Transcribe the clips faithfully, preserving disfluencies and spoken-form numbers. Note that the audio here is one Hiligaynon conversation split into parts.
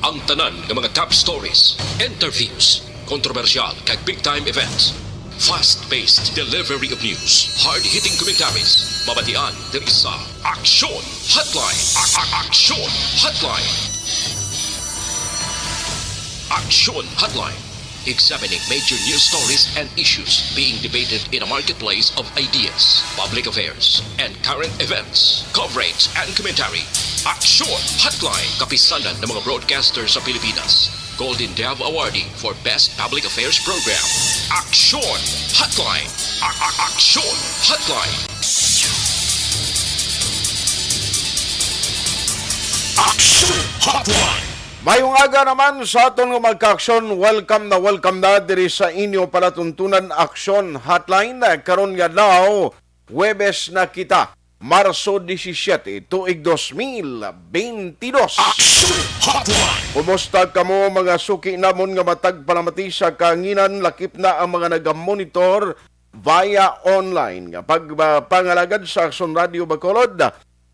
Ang tanan nga mga top stories, interviews, kontrobersyal kag big time events. Fast-paced delivery of news, hard-hitting commentaries, mabatian diri sa Aksyon Hotline. A- a- Aksyon Hotline. Aksyon Hotline. Examining major news stories and issues being debated in a marketplace of ideas, public affairs, and current events. Coverage and commentary. Aksyon Hotline. Kapisanan ng mga broadcaster sa Pilipinas. Golden Dove Awardee for Best Public Affairs Program. Aksyon Hotline. A- a- Aksyon Hotline. Aksyon Hotline. Mayong aga naman sa aton nga mga kaaksyon. Welcome na welcome na diri sa inyo palatuntunan Aksyon Hotline. Karon nga adlaw, Huwebes na kita, Marso disisiete, tuig dos mil beintidos. Aksyon Hotline. Kumusta kamo, mga suki namon nga matag palamati sa kahanginan, lakip na ang mga nagamonitor via online nga pagpangalagad sa Aksyon Radio Bacolod.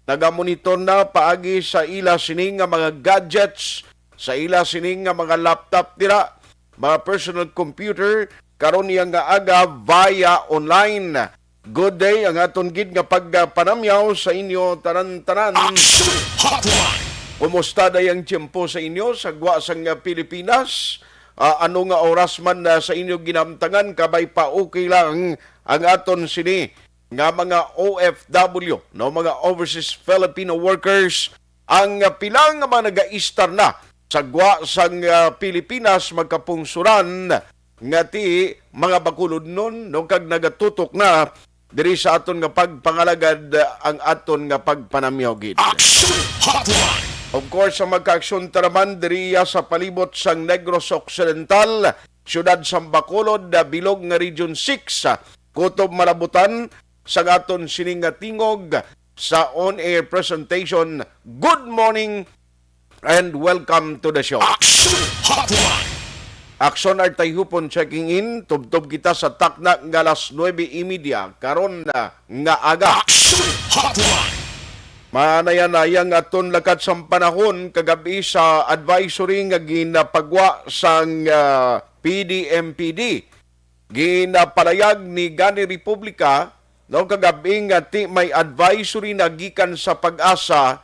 Nagamonitor na paagi sa ila sini nga mga gadgets, sa ila sini nga mga laptop dira, mga personal computer, karon niya nga aga via online. Good day ang aton gid nga pagpanamyaw sa inyo tanan-tanan. Action Hotline! Kumusta day ang tiyempo sa inyo sa gwa sang Pilipinas? Ah, ano nga oras man, ah, sa inyo ginamtangan, kabay pa okay lang ang aton sini nga mga O F W, no, mga overseas Filipino workers, ang, ah, pila nga mga nagaistar na sa gwa sang, ah, Pilipinas, magkapungsuran nga ti mga Bacolodnon, no, kag nagatutok na diri sa aton nga pagpangalagad, ah, ang aton nga pagpanamyaw gid. Action Hotline! Of course, ang magkaaksyon ta naman diriya sa palibot sang Negros Occidental, siyudad sang Bacolod, ah, bilog nga Region six, ah, kutob malabutan sang aton sini nga tingog sa on-air presentation. Good morning and welcome to the show. Action Hotline! Aksyon Artayhupon checking in. Tubtob kita sa takna nga alas nuebe y media karon na nga aga. Action Hotline! Manaya-naya nga aton lakat sang panahon kagabi sa advisory nga ginapagwa sang, ah, P D M P D. Ginapalayag ni Gani Republica, no, kagabi nga ti may advisory na gikan sa PAGASA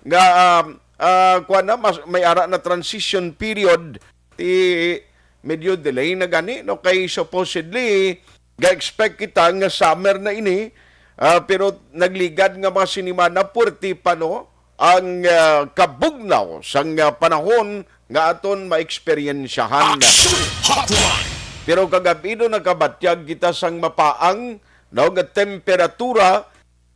nga, um, ah, kuwan na, mas, may ara na transition period, ti medyo delay na gani, no, kay supposedly ga-expect kita nga summer na ini, ah, pero nagligad nga mga sinimana, puwerte pa, no, ang, ah, kabugnaw sang, ah, panahon nga aton maeksperiensyahan. Action Hotline! Pero kagabi do nakabatyag kita sang mapaang, no, nga temperatura,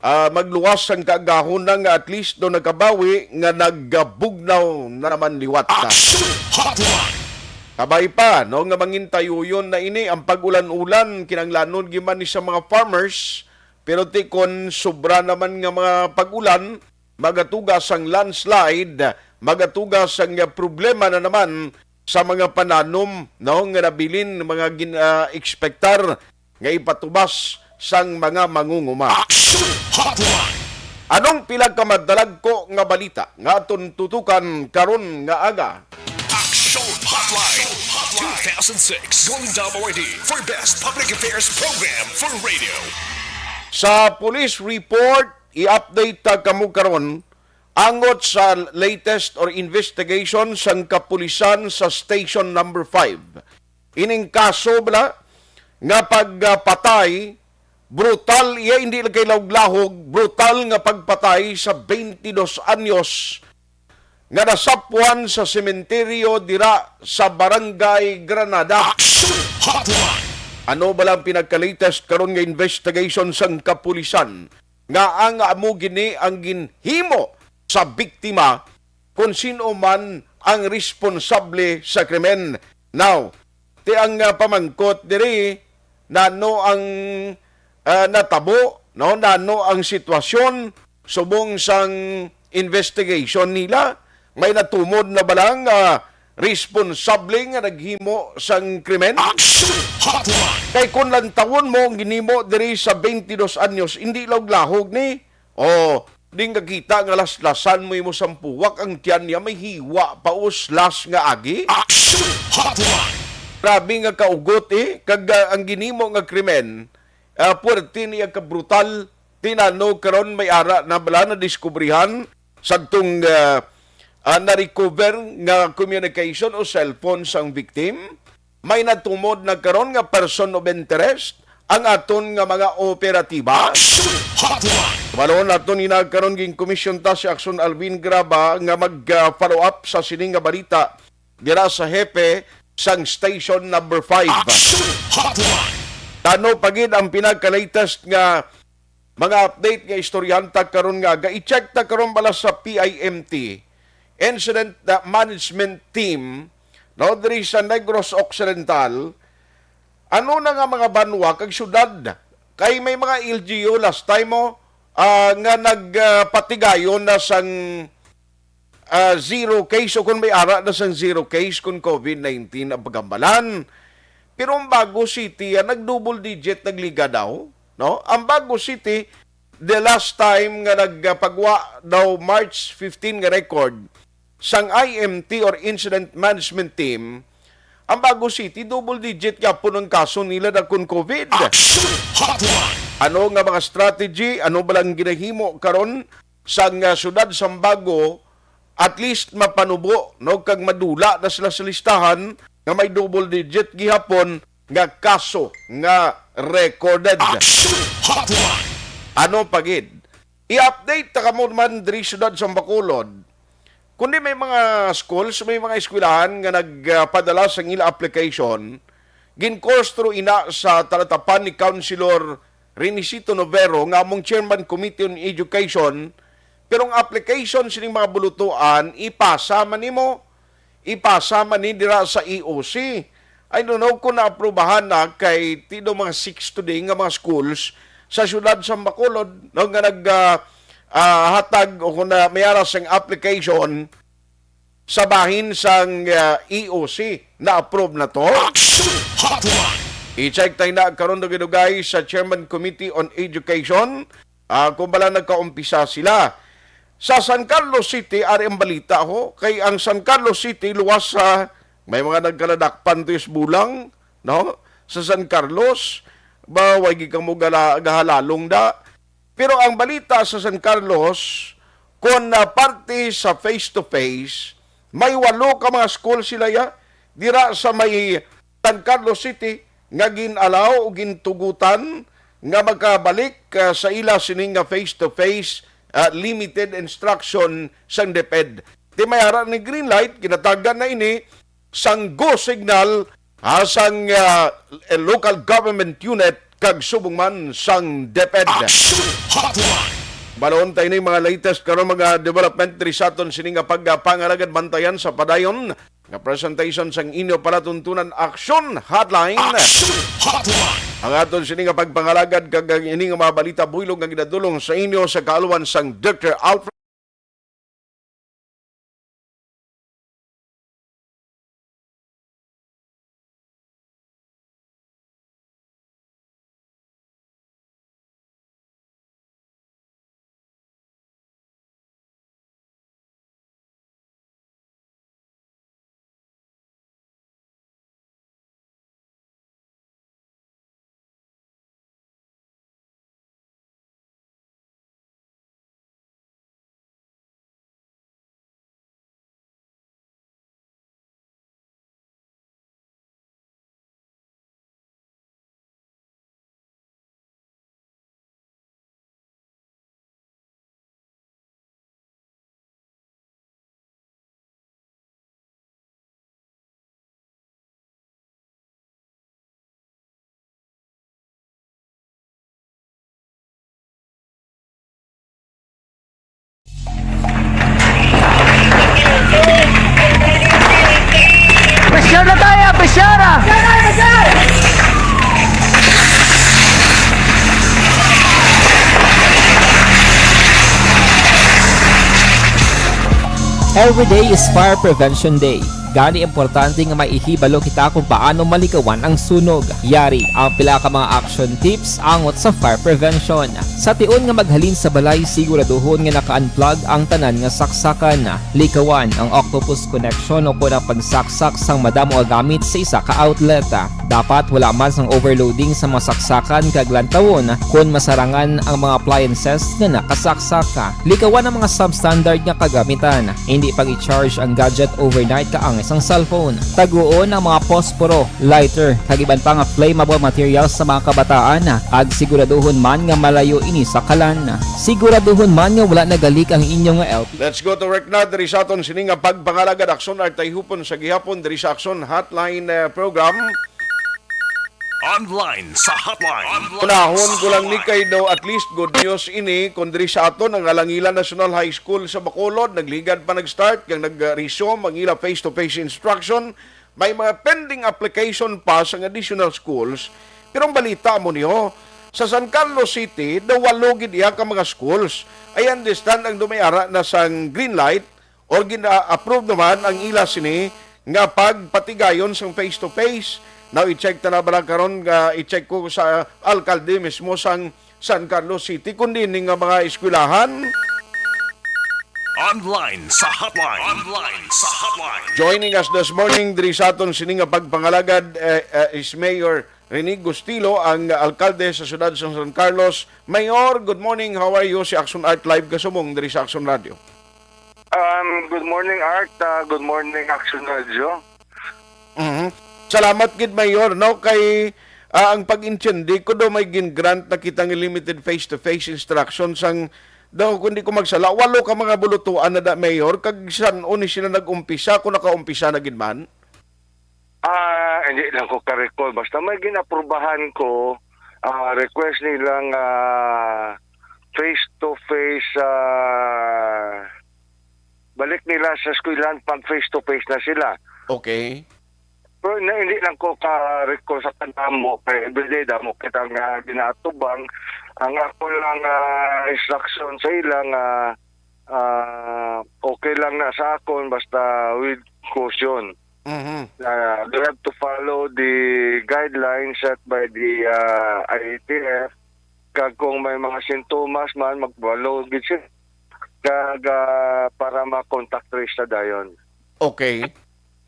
ah, magluwas sang kaagahon na nga at least do nakabawi nga nagabugnaw na naman liwat na. Action Hotline! Kabay pa, no, nga mangintayuyon na ini ang pag-ulan-ulan, kinahanglanon giman ni sa mga farmers, pero ti kon sobra naman nga mga pag-ulan, magatuga sang landslide, magatuga sang problema na naman sa mga pananom, no, nga nabilin, mga gin-, ah, ekspektar nga ipatubas sang mga mangunguma. Action Hotline! Anong pila ka madalagko nga balita nga aton tutukan karon nga aga? Action Hotline two thousand six Golden Dove Awardee for Best Public Affairs Program for Radio. Sa police report, i-update ta kamo karon angot sa latest or investigation sang kapulisan sa Station Number Five. Ining kaso bala nga pagpatay, brutal iya, hindi lang kay lahog-lahog, brutal nga pagpatay sa twenty-dos anyos nga nasapwan sa sementeryo dira sa Barangay Granada. Action Hotline! Ano bala ang pinagka-latest karon nga investigation sang kapulisan nga ang amo gini ang ginhimo sa biktima kung sino man ang responsable sa krimen? Now, ti ang, ah, pamangkot diri, nano ang, ah, natabo, no? Nano ang sitwasyon subong sang investigation nila? May natumod na bala nga responsable nga naghimo sang krimen? Action Hotline! Kay kung lantawon mo ang ginhimo diri sa twenty-dos anyos, hindi lahog-lahog ni. O, Di nga kita nga laslasan mo imo sampuwak, ang tiyan niya may hiwa pa o slas nga agi. Action Hotline! Grabe nga kaugot, eh. Kag, ah, ang ginimo nga krimen, ah, puwerte niya ka brutal. Tinano karon may ara na bala na diskubrihan sa tong, ah, ah, na-recover nga communication o cellphone sang victim. May natumod na karon nga person of interest ang aton nga mga operatiba. Action Hotline! Kabalo naton ina karon, gin-commission ta si Action Alvin Graba nga mag, ah, follow up sa sini nga balita dira sa hepe sang station number five. Action Hotline! Ano pa gid ang pinaka-latest nga mga update nga istoryahan ta karon nga aga? I-check ta karon bala sa P I M T, Incident, uh, Management Team, no, diri sa Negros Occidental. Ano na nga mga banwa kag syudad? Kay may mga L G U last time mo, ah, nga nagpatigayon na sang, ah, zero case, o kung may ara na sang zero case kung COVID nineteen ang pagambalan. Pero ang Bago City, ah, nag-double digit nagliga daw, no? Ang Bago City, the last time nga nagpagwa daw, March fifteen nga record sang I M T or Incident Management Team, ang Bago City, double digit gyapon ang kaso nila na kon COVID. Action Hotline! Ano nga mga strategy, ano ba lang ginahimo karon sang, ah, syudad sang Bago, at least mapanubo, no, kag madula na sila sa listahan nga may double digit gihapon nga kaso nga recorded. Action Hotline! Ano pa gid? I-update ta kamo man diri syudad sa Bacolod. Kundi may mga schools, may mga eskwelahan nga nagpadala sang ila application, ginkurso ina sa talatapan ni Councilor Renisito Novero nga among Chairman Committee on Education, pero ang application sining mga bulutuan, ipasa man nimo, ipasa man ni dira sa E O C. I don't know kung naaprubahan na, kay tido mga six today nga mga schools sa siyudad sa Bacolod, no, nga nag, ah, ah, hatag o kung na may ara sang application sa bahin sang, ah, E O C. Na-approve na to. Action Hotline! I-check tayo na karon dugay-dugay sa Chairman Committee on Education, ah, kung bala nagkaumpisa sila. Sa San Carlos City, ari ang balita ho, kay ang San Carlos City luwas sa may mga nagkaladakpan to is bulang, no? Sa San Carlos, ba, way gid kamo gala-, gahalalong da. Pero ang balita sa San Carlos, kon, ah, parte sa face-to-face, may walo ka mga school sila ya, dira sa may San Carlos City nga gin-allow o gintugutan nga makabalik, ah, sa ila sini nga face-to-face, ah, limited instruction sang DepEd. Ti may ara ni green light, ginatagan na ini sang go signal, ah, sang, ah, local government unit kag subong man sang DepEd. Action Hotline! Balon tayo ni mga latest karon mga development diri sa aton sini nga pagpangalagad, bantayan sa padayon nga presentation sang inyo palatuntunan, Action Hotline. Action Hotline! Ang aton sini nga pagpangalagad kag ang ini nga mga balita buylog nga ginadulong sa inyo sa kaaluhan sang Doctor Alfred. Pressure na tayo, pressure ah! Every day is Fire Prevention Day. Gani, importante nga maihibalo kita kung paano malikawan ang sunog. Yari ang pila ka mga action tips angot sa fire prevention. Sa tion nga maghalin sa balay, siguraduhon nga naka-unplug ang tanan nga saksakan. Likawan ang octopus connection o kon ang pagsaksak sang madamo nga gamit sa isa ka outlet. Dapat wala man sang overloading sa mga saksakan kag lantawon kon masarangan ang mga appliances nga nakasaksak. Likawan ang mga substandard nga kagamitan. Hindi pag-i-charge ang gadget overnight kaangay sang cellphone. Taguon ang mga posporo, lighter, kag iban pa nga flammable materials sa mga kabataan, kag siguraduhon man nga malayo ini sa kalan. Siguraduhon man nga wala nagalik ang inyong L P. Let's go to work na diri sa aton sini nga pagpangalagad, Aksyon Art Tayhupon sa gihapon diri sa Aksyon Hotline, eh, program. Online sa hotline. Unahon ko lang ni kay daw at least good news ini, kung diri sa aton ang Alangilan National High School sa Bacolod, nagligad pa nag-start kag nag-resume ang ila face-to-face instruction. May mga pending application pa sa additional schools. Pero ang balita mo niyo, sa San Carlos City, daw walo gid iya ka mga schools. I understand ang dumay ara na sang green light, or gina-approve naman ang ila sini nga pagpatigayon sang face-to-face. Now, i-check ta na bala karon nga i-check ko sa alkalde mismo sang San Carlos City, kundi ni nga mga eskwelahan. Online sa hotline. Online sa hotline. Joining us this morning diri sa aton sini nga pagpangalagad, eh, eh, is Mayor Rene Gustilo, ang alkalde sa siyudad sa San Carlos. Mayor, good morning. How are you? Si Action Art live kasubong diri sa Action Radio. Um, good morning, Art. Uh, good morning, Action Radio. Mhm. Salamat gid, Mayor, no, kay, ah, ang pag-intindi ko daw may gin-grant na kita nga limited face-to-face instruction sang daw, kung di ko magsala, walo ka mga bulutuan na da, Mayor, kag san-o ni sila nag-umpisa, kung nakaumpisa na gid man? Ah, hindi lang ko ka-recall. Basta may ginaprubahan ko, ah, request nila nga face-to-face, ah, balik nila sa eskwelahan pag face-to-face na sila. Okay. Pero na, hindi lang ko ka-recall sa kadamo, kay everyday damo kita nga ginaatubang. Ang ako lang, ah, instruction sa ila nga, ah, okay lang na sa akon, basta with caution. Mhm. Ah, they have to follow the guidelines set by the, ah, I A T F. Kag kung may mga sintomas man, mag-follow gid sila. Kag, ah, para ma-contact trace sa dayon. Okay.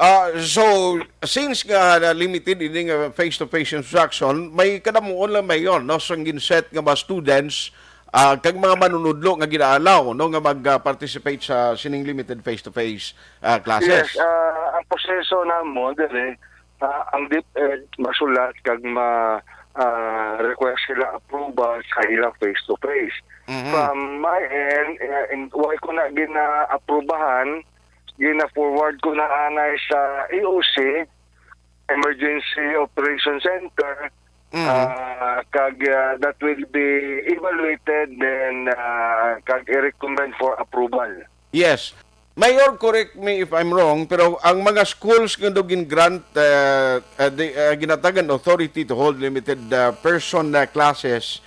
Ah, so, since nga na limited ini nga face-to-face instruction, may kadamuon lang, Mayor, no, sang ginset nga mga students, ah, kag mga manunudlo nga ginaalaw, no, nga mag-, ah, participate sa sining limited face-to-face, ah, classes. Yes, ah, ang proseso namo diri, ah, ang DepEd masulat kag ma, ah, request sila approval sa ilang face-to-face. Mhm. From my end, eh, in, wala ko na gina-aprubahan, gina-forward ko na anay sa E O C, Emergency Operation Center, Mhm. ah, kag, ah, that will be evaluated, then, ah, kag i-recommend for approval. Yes. Mayor, correct me if I'm wrong, pero ang mga schools nga daw gin-grant, ah, ah, di, ah, ginatagan authority to hold limited, ah, person, ah, classes,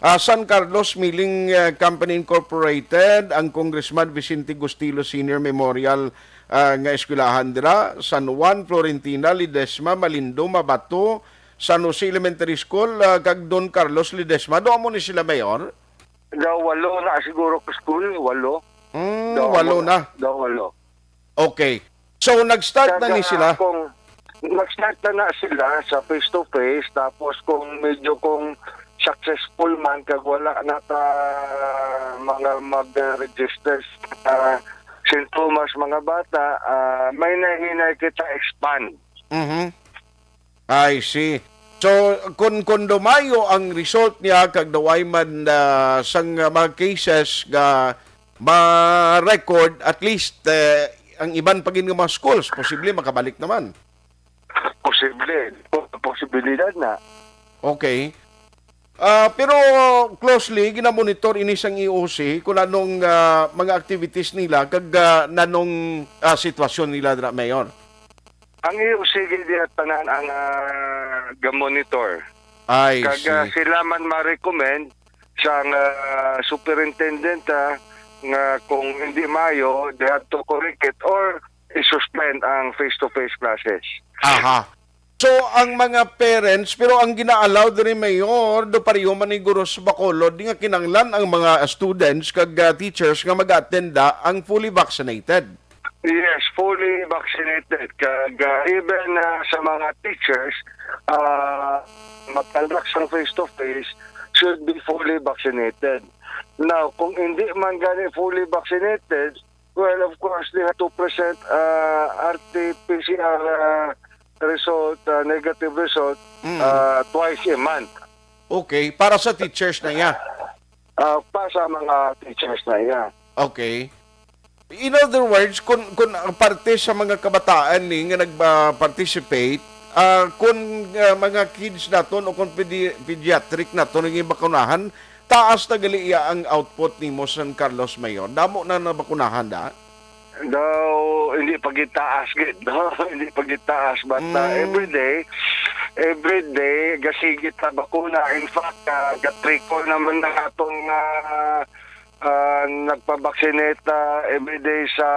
ah, San Carlos Milling, ah, Company Incorporated, ang Congressman Vicente Gustilo Senior Memorial, ah, nga eskwelahan dira, San Juan, Florentina, Ledesma, Malindo, Mabato, San Jose Elementary School, ah, kag Don Carlos Ledesma. Daw amo ni sila, Mayor? Daw walo na siguro ka school, walo. Mm, Daw walo walo na. Daw walo. Okay. So, nag-start na Kag, ni ah, sila? Kung nag-start na na sila sa face-to-face, tapos kung medyo kung successful man, kag wala na ta mga mag-register sa sintomas mga bata, ah, may nahinay kita expand. Mhm. I see. So, kun, kun dumayo ang result niya, kag daw ay man, ah, sang mga cases nga ma-record, at least, eh, ang iban pa gid nga mga schools, posible makabalik naman. Posible. Posibilidad na. Okay. Ah, pero closely ginamonitor ini sang E O C kung anong, ah, mga activities nila kag, ah, nanong, ah, sitwasyon nila dira, Mayor. Ang E O C gid diha tanan ang, ah, ga-monitor. I Kag, ah, see. Sila man ma-recommend sang, ah, superintendent, ah, nga kung hindi maayo, they have to correct it or i-suspend ang face-to-face classes. Aha. So, ang mga parents, pero ang gina-allow diri, Mayor, do pareho man ni guro sa Bacolod, di nga kinanglan ang mga students kag, ah, teachers nga mag-attenda ang fully vaccinated. Yes, fully vaccinated. Kag, ah, even, ah, sa mga teachers, ah, mag-conduct sang face-to-face should be fully vaccinated. Now, kung hindi man gani fully vaccinated, well, of course, they have to present, ah, R T P C R, ah, result, ah, negative result, Mm. ah, twice a month. Okay, para sa teachers na iya. Ah, pa sa mga teachers na iya. Okay. In other words, kung, kung ang parte sa mga kabataan ni nga nagpa-participate, ah, kung, ah, mga kids naton o kung pedi-, pediatric naton ang bakunahan, taas na gali iya ang output nimo, San Carlos, Mayor. Damo na nabakunahan da? Daw, hindi pa gitaas gid, no? Hindi pa gitaas, but, ah, Mm. every day, every day, gasigit na bakuna. In fact, ah, ga-trickle naman na atong, ah, ah, nagpa-vaccinate, ah, every day sa,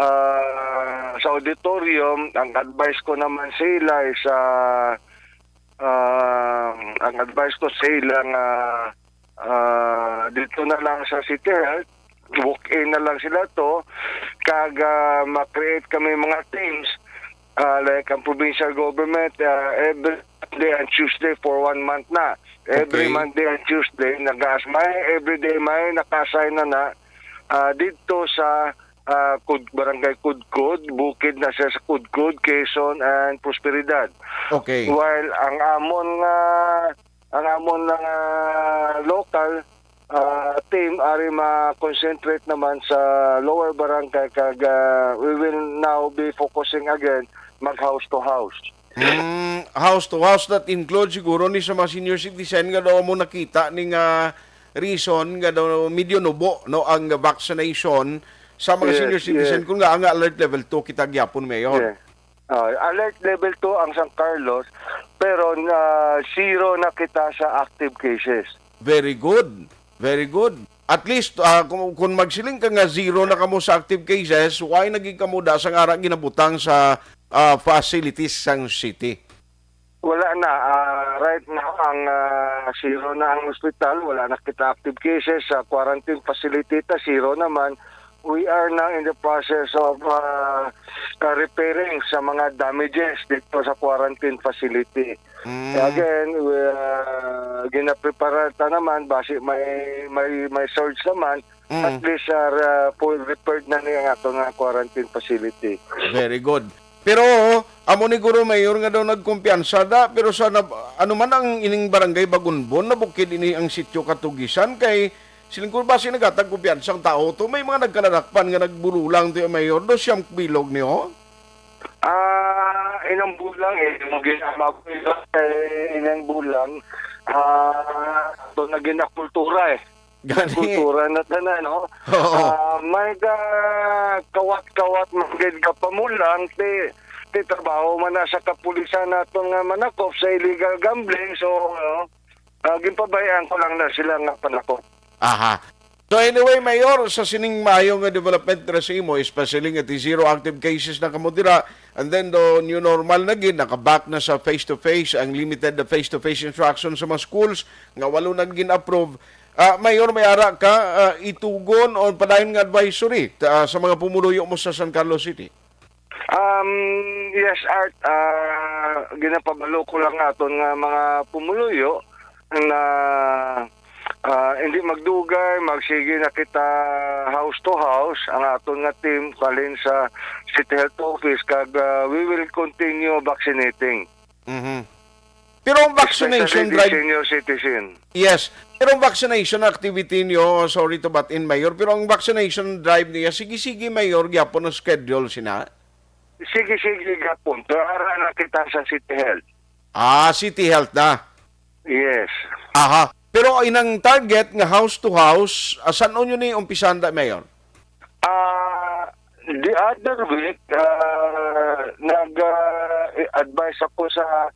ah, sa auditorium. Ang advice ko naman sa ila is, ah, ah, ang advice ko sa ila nga, ah, dito na lang sa City Health, walk-in na lang sila to, kag, ah, ma-create kami mga teams, ah, like ang provincial government, ah, every Monday and Tuesday for one month na. Every Okay. Monday and Tuesday, nag-aas may everyday may naka-assign na na, ah, dito sa, ah, Cud-, Barangay Cudcud, bukid na siya sa Cudcud, Quezon, and Prosperidad. Okay. While ang amon nga, ang amon nga local, ah, team ari ma-concentrate naman sa lower barangay kag, ah, we will now be focusing again mag house to house. Mm, house to house, that includes siguro ni sa mga senior citizen nga daw mo nakita ni nga reason nga daw medyo nubo, no, ang vaccination sa mga Yes, senior citizen yes. kung nga ang alert level two kita gyapon, Mayor. Yeah. Ah, alert level two ang San Carlos, pero na zero na kita sa active cases. Very good. Very good. At least, ah, kung, kung magsiling ka nga zero na kamo sa active cases, why naging kamo da sang ara ginabutang sa, ah, facilities sang city? Wala na. Ah, right now, ang, ah, zero na ang ospital. Wala na kita active cases. Sa quarantine facility ta, zero naman. We are now in the process of, ah, ah, repairing sa mga damages dito sa quarantine facility. Mm. Again, we, ah, ginaprepara ta naman, basi may, may, may surge naman, Mm. at least, ah, ra-, full repaired na niya ang ato nga quarantine facility. Very good. Pero, amo ni Guro Mayor nga daw nagkumpiyansa da, pero sa nab-, ano man ang ining barangay Bagunbon, nabukid ini ang sitio Katugisan, kay siling ko ba si naghatag kumpiyansa ang tao to, may mga nagkalarakpan nga nagburulang to yung Mayor, do siyam bilog niyo? Ah, inang bulang eh, mo ginama ko ito, eh, inang bulang, ah, to naging na kultura eh. Gani. Kultura na tanan, no? Oo. Ah, may ga-, kawat-kawat man gid ka pamulang, ti, ti trabaho man na sa kapulisan naton nga manakop sa illegal gambling. So, ano, ah, ginpabayaan ko lang na sila nga panakop. Aha. So anyway, Mayor, sa sining maayo nga development dira sa imo, especially nga ti zero active cases na kamo dira, and then do new normal na gid, naka-back na sa face-to-face, ang limited na face-to-face instruction sa mga schools, nga walo na gin-approve. Ah, Mayor, may ara ka, ah, itugon o padayon nga advisory, ah, sa mga pumuluyo mo sa San Carlos City? Um, yes, Art. Ah, ginapabalo ko lang aton nga mga pumuluyo na, ah, hindi magdugay, magsige na kita house to house, ang aton nga team, kalin sa City Health Office, kag, ah, we will continue vaccinating. Mhm. Pero ang vaccination Especially the drive senior citizen. Yes. Pero ang vaccination activity niyo, sorry to butt in, Mayor, pero ang vaccination drive niya, sige-sige, Mayor, gyapon ang schedule sina? Sige-sige gyapon. Pero ara na kita sa City Health. Ah, City Health na. Yes. Aha. Pero inang target nga house to house, ah, san-o nyo ni umpisan da, Mayor? Ah, the other week, ah, nag, ah, advise ako sa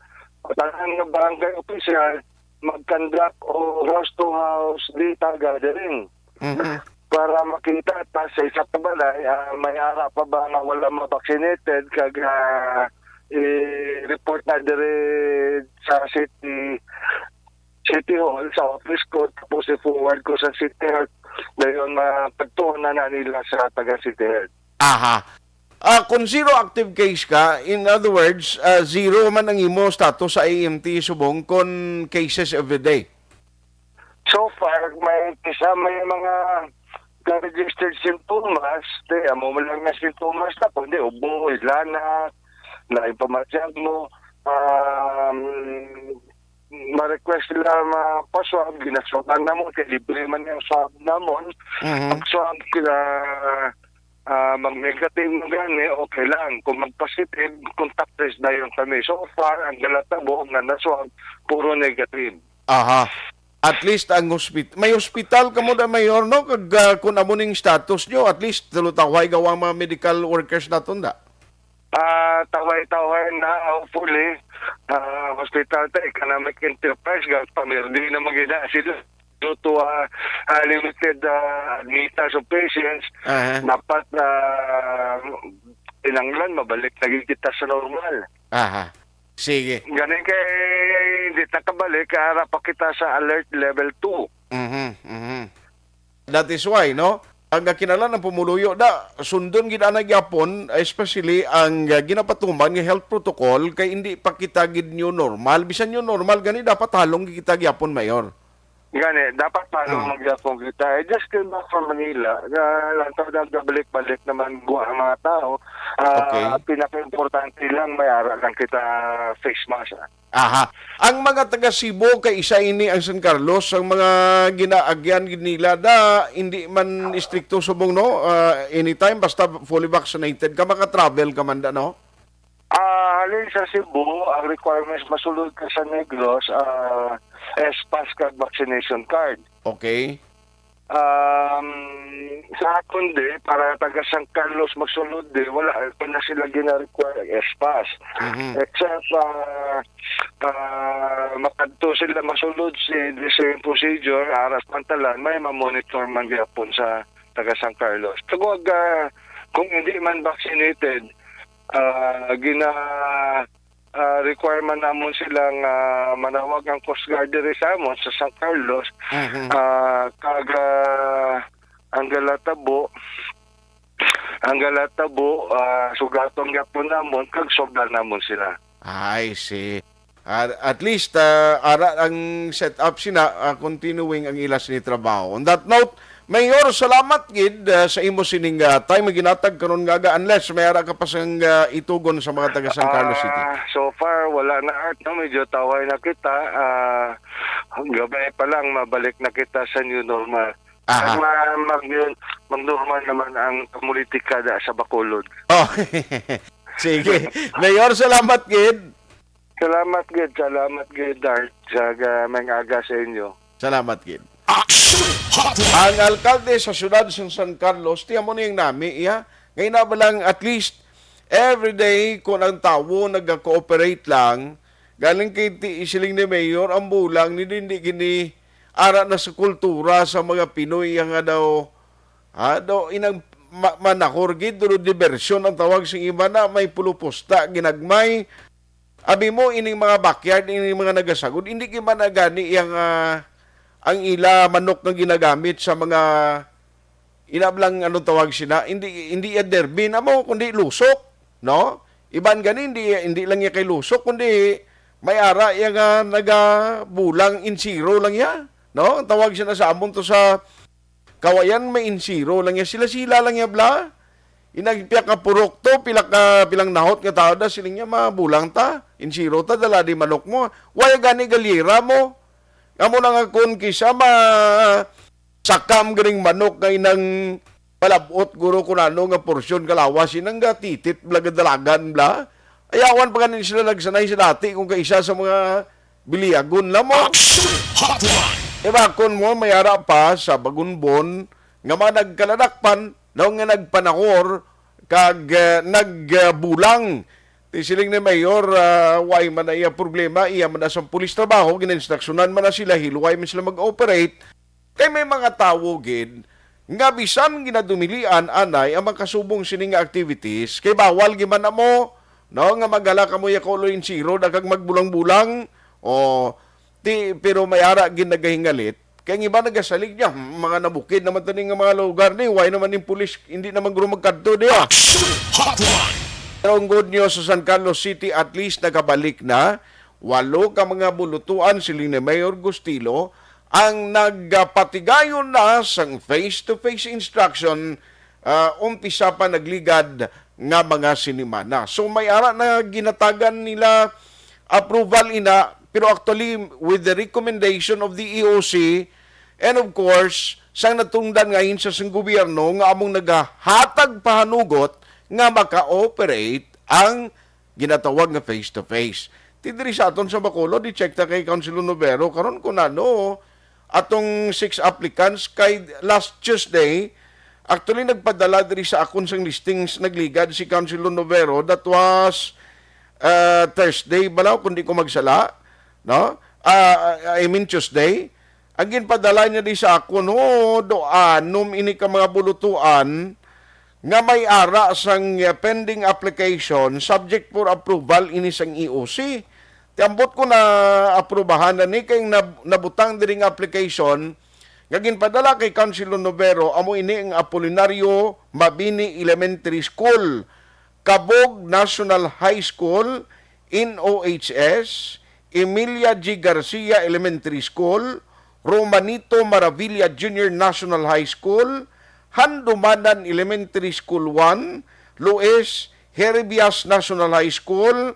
tanan nga barangay official mag-conduct o house to house data gathering. Mhm. para makita ta sa isa ka balay, ah, may ara pa ba nga wala ma-vaccinated, kag, ah, i-report na diri sa city, city hall, sa office ko, tapos i-forward ko sa city health. Dayon, mapagtuon na, na nila sa taga city health. Aha. Ah, kung zero active case ka, in other words, ah, zero man ang imo status sa A M T subong kon cases every day. So far, may isa, may mga registered sintomas, di, amo man lang nga sintomas na, kundi ubo, hilanat, na ipamasyag mo, um, ma-request sila mapaswab, ginaswaban namon, kay libre man yung swab namon. Mhm. Pag-swab sila, ah, mag-negative mo gani, okay lang. Kung mag-positive, contact trace na yun kami. So far, ang galatabo nga na-swab, puro negative. Aha. At least ang hospital, may hospital kamo da, Mayor, no? Kag, ah, kung amo ning status nyo, at least tulutawhay gawa ang mga medical workers naton da. Ah, taway-taway na, hopefully. Ah, hospital ta, economic enterprise, gag pamirdi na magina sila due to, ah, ah, limited, ah, admittance of patients. Aha. Dapat, ah, kinahanglan mabalik na gid kita sa normal. Aha. Sige. Ganin kay hindi ta kabalik, ara pa kita sa alert level two. Mhm, mhm. That is why, no? Ang kinahanglan ang pumuluyo da, sundon gid ana gyapon, especially ang, uh, ginapatuman nga health protocol, kay hindi pa kita gid new normal. Bisan new normal gani, dapat halong gid kita gyapon, Mayor. Gani, dapat halong Ah. man gyapon kita. I just came back from Manila. Ah, lang to, nagbalik-balik naman gwa ang mga tao. Ah, Okay. Pinaka-importante lang, may ara lang kita face mask, ah. Aha. Ang mga taga Cebu kay isa ini ang San Carlos, ang mga ginaagyan gid nila da, hindi man istrikto subong, no? Ah, anytime, basta fully vaccinated ka, maka-travel ka man da, no? Ah, halin sa Cebu, ang requirements masulod ka sa Negros, ah, S-Pass kag vaccination card. Okay. Um, sa akon di, para taga San Carlos magsulod di, wala pa na sila gina-require ang S-Pass. Mhm. Except, ah, ah, makadto sila masulod si, the same procedure, aras pantalan, may ma-monitor man gyapon sa taga San Carlos. Tagwag, ah, kung hindi man vaccinated, ah, gina-, ah, requirement namon sila nga manawag ang Coast Guard diri sa amon sa San Carlos, Mhm. ah, kag, ah, ang galatabo, ang galatabo, ah, sugaton gyapon namon kag sobra namon sila. I see. Ah, at least, ah, ara ang setup sina, ah, continuing ang ila sini trabaho. On that note, Mayor, salamat gid, ah, sa imo sining, ah, time nga ginatag karon nga aga, unless may ara ka pa sang, ah, itugon sa mga taga San Carlos City. Ah, so far, wala na, Art, no? Medyo taway na kita. Ah, gabay pa lang, mabalik na kita sa new normal. Aha. Mag-, mag-, mag-normal naman ang politika da sa Bacolod. Oh. Sige. Mayor, salamat gid. Salamat gid, salamat gid, Art, sa ga-, may aga sa inyo. Salamat gid. Action Hotline. Ang alkalde sa siyudad sa San Carlos, tiyan mo niyang nami, iya. Ngayon na ba lang, at least, everyday, kung ang tawo nagka-cooperate lang, galing kay ti-, siling ni Mayor, ang bulang, ni hindi gini, ara na sa kultura sa mga Pinoy, iya nga daw, ha, daw, inang ma-, manakor gid, duro diversyon ang tawag sa iba na, may pulupusta, ginagmay, Abi mo, ining mga backyard, ining mga nagasagod, hindi gid man na gani yang, ah, ang ila manok nga ginagamit sa mga inablang, ano tawag sina, hindi, hindi iya derby na mo, kundi lusok, no? Iban gani, hindi, hindi lang iya kay lusok, kundi may ara iya nga nagabulang insiro lang iya, no? Ang tawag sina sa amon to sa Kawayan may insiro lang ya, sila-sila lang ya bla. Inag pila ka purok to, pila ka, pilang nahot nga tao da, siling niya, "Mabulang ta, insiro ta, dala di manok mo. Wala gani galyera mo." Amo na nga kun kisa ma-, sakam ganing manok nga inang palabot, guro, kun ano nga porsyon kalawas, inang gatitit, bla, gadalagan, bla. Ayawan pa ganin sila nagsanay sa dati kung kaisa sa mga biliagon na mo. Action Hotline. Ibakon mo, may ara pa sa Bagunbon nga mga nagkaladakpan, daw nga nagpanakor, kag, eh, nagbulang. Ti siling ni Mayor, ah, way man na iya problema, iya man na sang pulis trabaho, ginainstruksyonan man na sila, hilway man sila mag-operate. Kay may mga tawo gid nga bisan ginadumilian anay ang makasubong sini nga activities, kay bawal gyud man amo, no, nga maghala kamo ya Kolo Insiro, da kag magbulang-bulang, o, ti, pero may ara gid nagahingalit, kay ang iba nagasalig niya, "Hmm, mga nabukid naman tani nga mga lugar ni, why naman yung pulis, hindi naman guro magkadto diya?" Action Hotline! Pero ang good news sa San Carlos City, at least nakabalik na. Walo ka mga bulutuan, siling ni Mayor Gustilo, ang nagapatigayon na sang face-to-face instruction, ah, umpisa pa nagligad nga mga sinimana. So, may ara na ginatagan nila approval ina, pero actually with the recommendation of the E O C, and of course, sang natungdan nga ahensya sang gobyerno nga among nagahatag pahanugot nga maka-operate ang ginatawag nga face-to-face. Ti diri sa aton sa Bacolod, i-check ta kay Councilor Novero karon kung ano atong six applicants kay last Tuesday, actually nagpadala diri sa akon sang listings, nagligad si Councilor Novero. That was, uh, Thursday bala, kung di ko magsala, no? Ah, I mean Tuesday. Ang ginpadala niya di sa akon, "Oh, do anom ini ka mga bulutuan nga may ara sang, uh, pending application subject for approval ini sang E O C." Ti ambot ko na aprubahan na ni kay nab-, nabutang diri nga application nga ginpadala kay Councilor Novero, amo ini ang Apolinario Mabini Elementary School, Cabog National High School, N O H S, Emilia G. Garcia Elementary School, Romanito Maravilla Junior National High School, Handumanan Elementary School one, Luis Herbias National High School.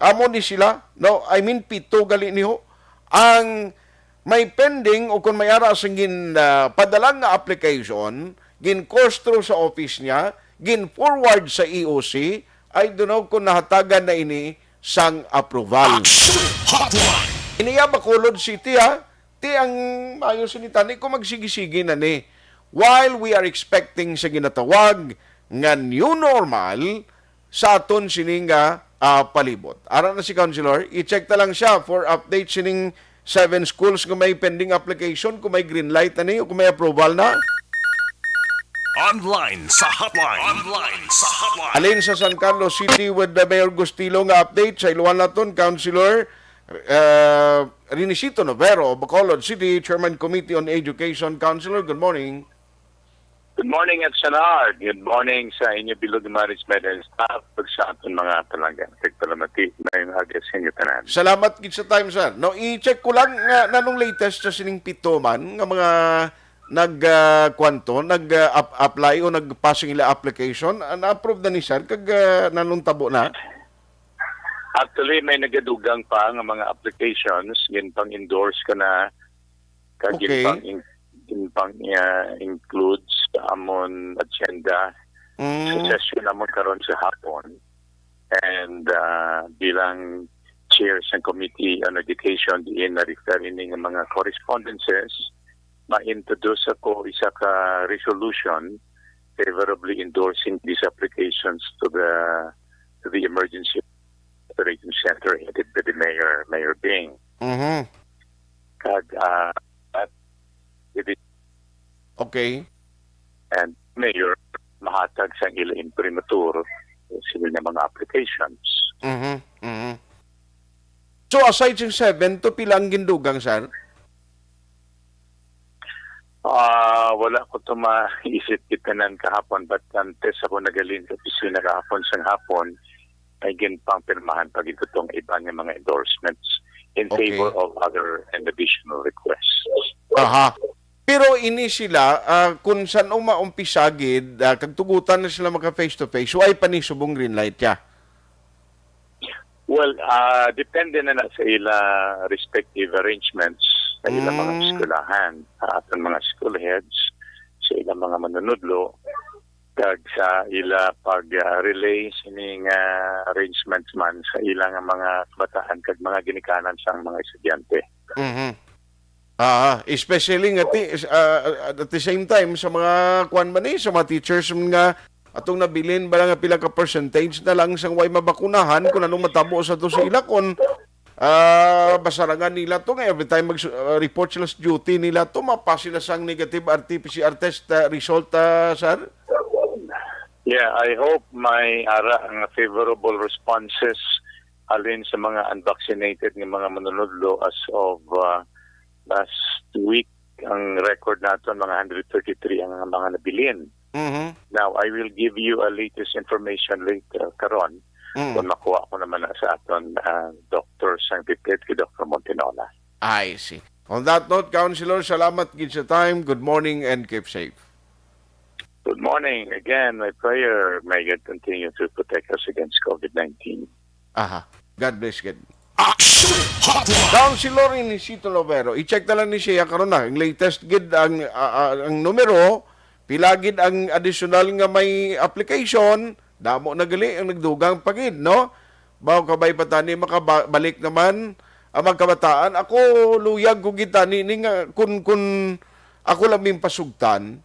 Amo ni sila, no? I mean, pito gali niho ang may pending o kung may ara sang gin, ah, padala nga application, gin-course through sa office niya, gin-forward sa E O C, I don't know kung nahatagan na ini sang approval. Action Hotline! Ini ya Bacolod City, ha? Ti ang maayo sini tani kung magsigi-sigi na ni. While we are expecting sa ginatawag nga new normal, sa aton sini nga, ah, palibot. Ara na si Councilor, i-check ta lang siya for update sining seven schools nga may pending application, kung may green light na ni o kung may approval na. Online sa hotline. Online sa hotline. Alin sa San Carlos City with the Mayor Gustilo nga update sa iluan naton, Councilor, uh, Renisito Novero, Bacolod City Chairman Committee on Education. Councilor, good morning. Good morning, Edsonar. Good morning sa inyo, bilog nga management and staff, ug sa aton mga palangga. Nagpalamati, maayong aga sa inyo tanan. Salamat gid sa time, sir. No, i-check ko lang nga nanong latest sa sining pito man nga mga nag, ah, kwanto, nag, ah, ap-, apply o nagpasing ila application. Ah, na-approve na ni sir, kag, ah, nanong tabo na? Actually, may nagadugang pa nga mga applications, ginpang-endorse ko na, kag Okay. ginpang-, in-, ginpang, ah, include sa amon agenda sa Mm. session namon karon sa hapon. And, ah, bilang chair sa Committee on Education, diin na-refer ini nga mga correspondences, ma-introduce ako isa ka resolution favorably endorsing these applications to the, to the Emergency Operating Center headed by the Mayor, Mayor Bing. Mhm. Kag, ah, at it is Okay. and Mayor, mahatag sang ila imprimatur, sila nga mga applications. Mhm, mhm. So, aside sa seven, to pila ang gindugang, sir? Ah, wala ko to maisip kita nan kahapon, but antes ako nagalin sa opisina kahapon sang hapon, may ginpangpirmahan pa gid tong iban nga mga endorsements in Okay. favor of other and additional requests. Aha. Pero ini sila, ah, kung san-o maumpisa gid, ah, kag tugutan na sila maka face to face, way pa ni subong green light ya? Well, ah, depende na na sa ila respective arrangements sa ila mga Mm. eskwelahan, sa aton mga school heads, sa ila mga manunudlo, kag sa ila pag, ah, relay sining, ah, arrangements man sa ila nga mga kabataan kag mga ginikanan sang mga estudyante. Mhm. Ah, especially nga ti-, ah, at the same time, sa mga kwan man ni, sa mga teachers man nga atong nabilin ba nga pila ka percentage na lang sang way mabakunahan kung anong matabo sa to sa ila, kung Ah, basarangan nila to nga every time mag-, ah, report sila sa duty nila to, mapa sila sang negative R T P C R test, ah, result, ah, sir? Yeah, I hope may ara nga favorable responses halin sa mga unvaccinated nga mga manunudlo as of, ah, last week. Ang record naton, mga hundred thirty-three ang mga nabilin. Mhm. Now, I will give you a latest information later karon Mm. kung makuha ko naman na sa aton, ah, doctor sang Dipit, kay Doctor Montinola. I see. On that note, Councilor, salamat gid sa time. Good morning and keep safe. Good morning. Again, my prayer, may God continue to protect us against COVID nineteen. Aha. God bless gid. Action Hotline. Councilor Inesito Lovero, i-check na lang ni siya karon na. Ang latest gid ang, ah, ah, ang numero, pila gid ang additional nga may application, damo na gali ang nagdugang pa gid, no? Baw kabay pa tani makabalik naman ang mga kabataan. Ako, luyag ko gid tani ni nga kun, kun ako lang ming pasugtan,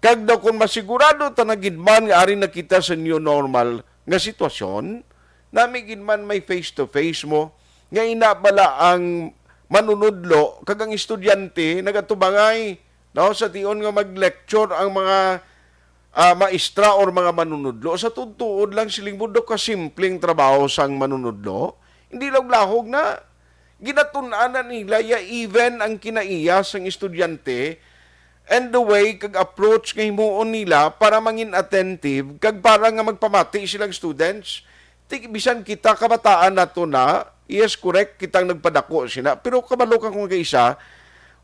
kag daw kun masigurado ta na gid man nga ari na kita sa new normal nga sitwasyon, nami gid man may face to face mo, nga ina bala ang manunudlo kag ang estudyante nagatubangay, no, sa tion nga mag-lecture ang mga, ah, maestra or mga manunudlo. Sa tuod-tuod lang, siling mo, daw kasimpleng trabaho sang manunudlo. Hindi lang lahog na. Ginatun-an na nila ya even ang kinaiya sang estudyante and the way kag approach nga himuon nila para mangin attentive kag para nga magpamati silang students. Ti-, bisan kita kabataan nato na, yes, correct, kitang nagpadako sina. Pero kabalo ka kung kaisa,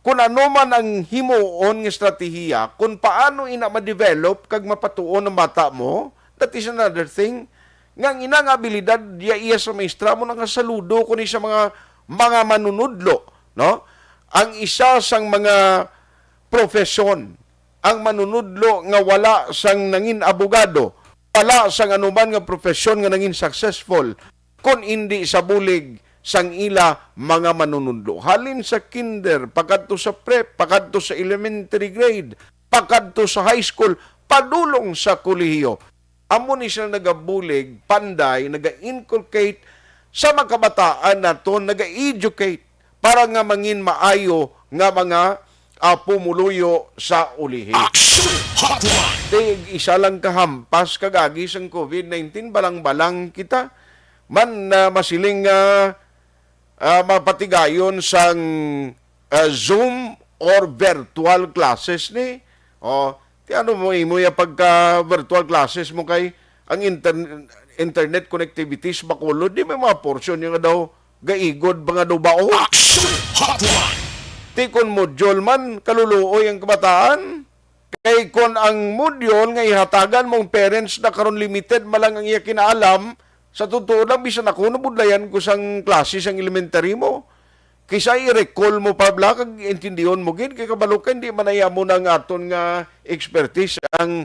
kung ano man ang himuon nga estratehiya, kung paano ina ma-develop kag mapatuon ang bata mo, that is another thing. Nga ang ina nga abilidad, iya, iya sa maestra mo, nakasaludo ko ni sa mga, mga manunudlo, no? Ang isa sang mga profesyon, ang manunudlo nga wala sang nangin abogado, wala sang anuman nga profesyon nga nangin successful, kun indi sa bulig sang ila mga manunudlo. Halin sa kinder, pakadto sa prep, pakadto sa elementary grade, pakadto sa high school, padulong sa kolehiyo. Amo ni sila nagabulig, panday, naga-inculcate sa mga kabataan naton, naga-educate para nga mangin maayo nga mga, ah, pumuluyo sa ulihi. Action Hotline. Di isa lang kahampas kag agi sang COVID nineteen, balang-balang kita man na masiling nga, ah, mapatigayon sang, ah, Zoom or virtual classes ni. O, ti ano mo imo ya pagka virtual classes mo kay ang inter-, internet connectivity sa Bacolod, di may mga portion nga daw gaigod, mga daw bao. Action Hotline. Ti kon module man, kaluluoy ang kabataan. Kay kon ang module nga ihatagan mong parents na karon limited man lang ang iya kinaalam, sa totoo lang, bisan ako nabudlayan ko sang klase sang elementary mo. Kisa i-recall mo pa bala kag intindihon mo gid, kay kabalo ka, hindi man iya mo na ang aton nga expertise ang,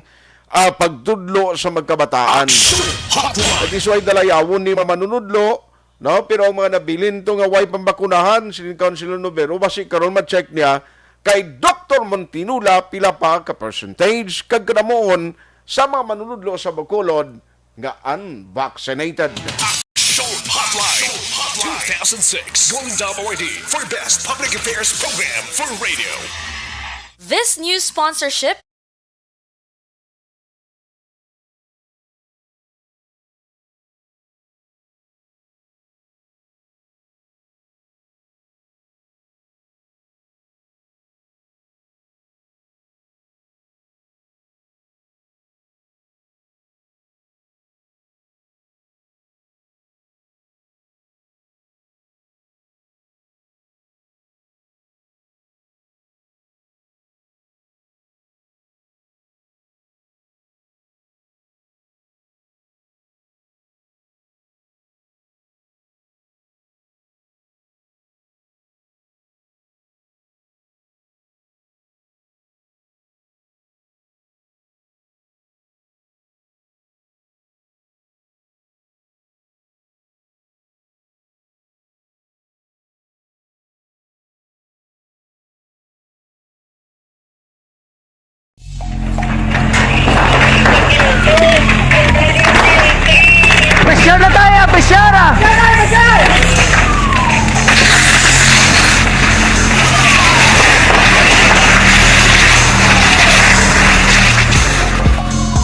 ah, pagtudlo sa magkabataan. Action Hotline. That is why dalayawon ni manunudlo, no? Pero ang mga nabilin to nga way pambakunahan, si Councilor Novero, basi karon ma-check niya kay Doktor Montinula pila pa ka percentage kag kadamuon sa mga manunudlo sa Bacolod nga unvaccinated. Show Hotline, two thousand six Golden Dove Awardee for Best Public Affairs Program for Radio. This news sponsorship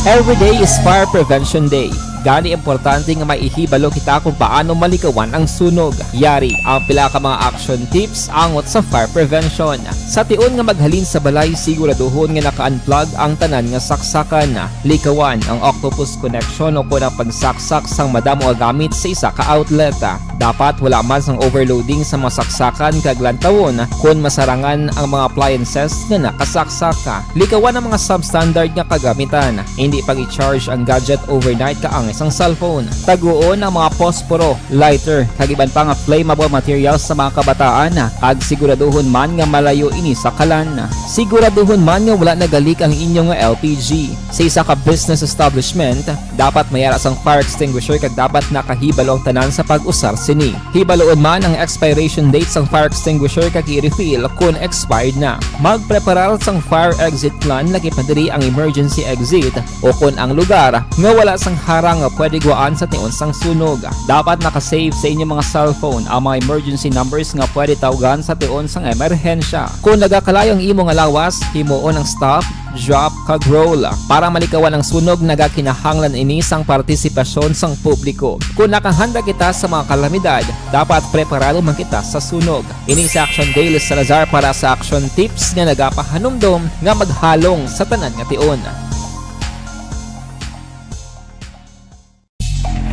Every day is Fire Prevention Day. Gani, importante nga maihibalo kita kung paano malikawan ang sunog. Yari ang pila ka mga action tips angot sa fire prevention. Sa tion nga maghalin sa balay, siguraduhon nga naka-unplug ang tanan nga saksakan. Likawan ang octopus connection o kon ang pagsaksak sang madamo nga gamit sa isa ka outlet. Dapat wala man sang overloading sa mga saksakan kag lantawon kon masarangan ang mga appliances nga nakasaksak. Likawan ang mga substandard nga kagamitan. Hindi pag-i-charge ang gadget overnight kaangay sang cellphone. Taguon ang mga posporo, lighter, kag iban pa nga flammable materials sa mga kabataan, kag siguraduhon man nga malayo ini sa kalan. Siguraduhon man nga wala nagalik ang inyo nga L P G. Sa isa ka business establishment, dapat may ara sang fire extinguisher kag dapat nakahibalo ang tanan sa pag-usar sini. Hibaloon man ang expiration date sang fire extinguisher kag i-refill kon expired na. Magpreparar sang fire exit plan, lakip na diri ang emergency exit, o kon ang lugar nga wala sang harang nga pwede guwaan sa tion sang sunog. Dapat naka-save sa inyong mga cellphone ang mga emergency numbers nga pwede tawgan sa tion sang emerhensya. Kon nagakalayo ang imo nga lawas, himuon ang stop, drop, kag roll. Para malikawan ang sunog, nagakinahanglan ini sang partisipasyon sang publiko. Kon nakahanda kita sa mga kalamidad, dapat preparado man kita sa sunog. Ini si Action Dale Salazar para sa Action Tips nga nagapahanumdom nga maghalong sa tanan nga tion.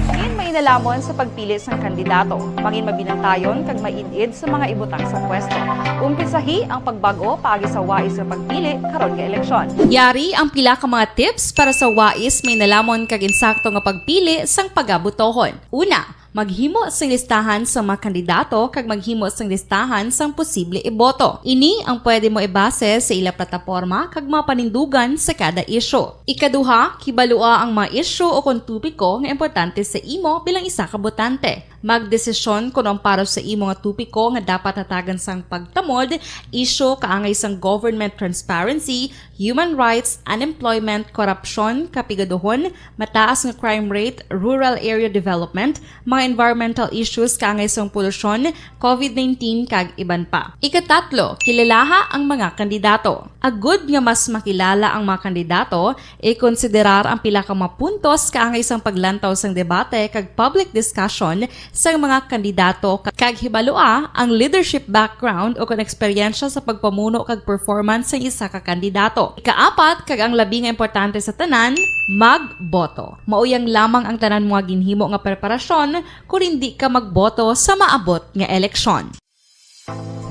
Mangin mainalamon sa pagpili sang kandidato. Mangin mabinantayon kag maid-id sa mga ibutang sa pwesto. Umpisahi ang pagbag-o paagi sa wais nga pagpili karon nga eleksyon. Yari ang pila ka mga tips para sa wais, mainalamon kag insakto nga pagpili sang pagabotohon. Una, maghimo sing listahan sa mga kandidato kag maghimo sing listahan sang posible iboto. Ini ang pwede mo ibase sa ila plataporma kag mga panindugan sa kada isyu. Ikaduha, kibalua ang mga isyu o kon topiko nga importante sa imo bilang isa ka botante. Magdesisyon kon ang para sa imo nga topiko nga dapat hatagan sang pagtamod, isyu kaangay sang government transparency, human rights, unemployment, korupsyon, kapigaduhon, mataas nga crime rate, rural area development, mga environmental issues kaangay sang polusyon, covid nineteen, kag iban pa. Ikatatlo, kilalaha ang mga kandidato. Agud nga mas makilala ang mga kandidato, ikonsiderar ang pila ka mga puntos kaangay sang paglantaw sang debate kag public discussion sang mga kandidato, kag hibalua ang leadership background o kon eksperyensya sa pagpamuno kag performance sang isa ka kandidato. Ikaapat, kag ang labi nga importante sa tanan, magboto. Mauyang lamang ang tanan mo nga ginhimo nga preparasyon kon indi ka magboto sa maabot nga eleksyon.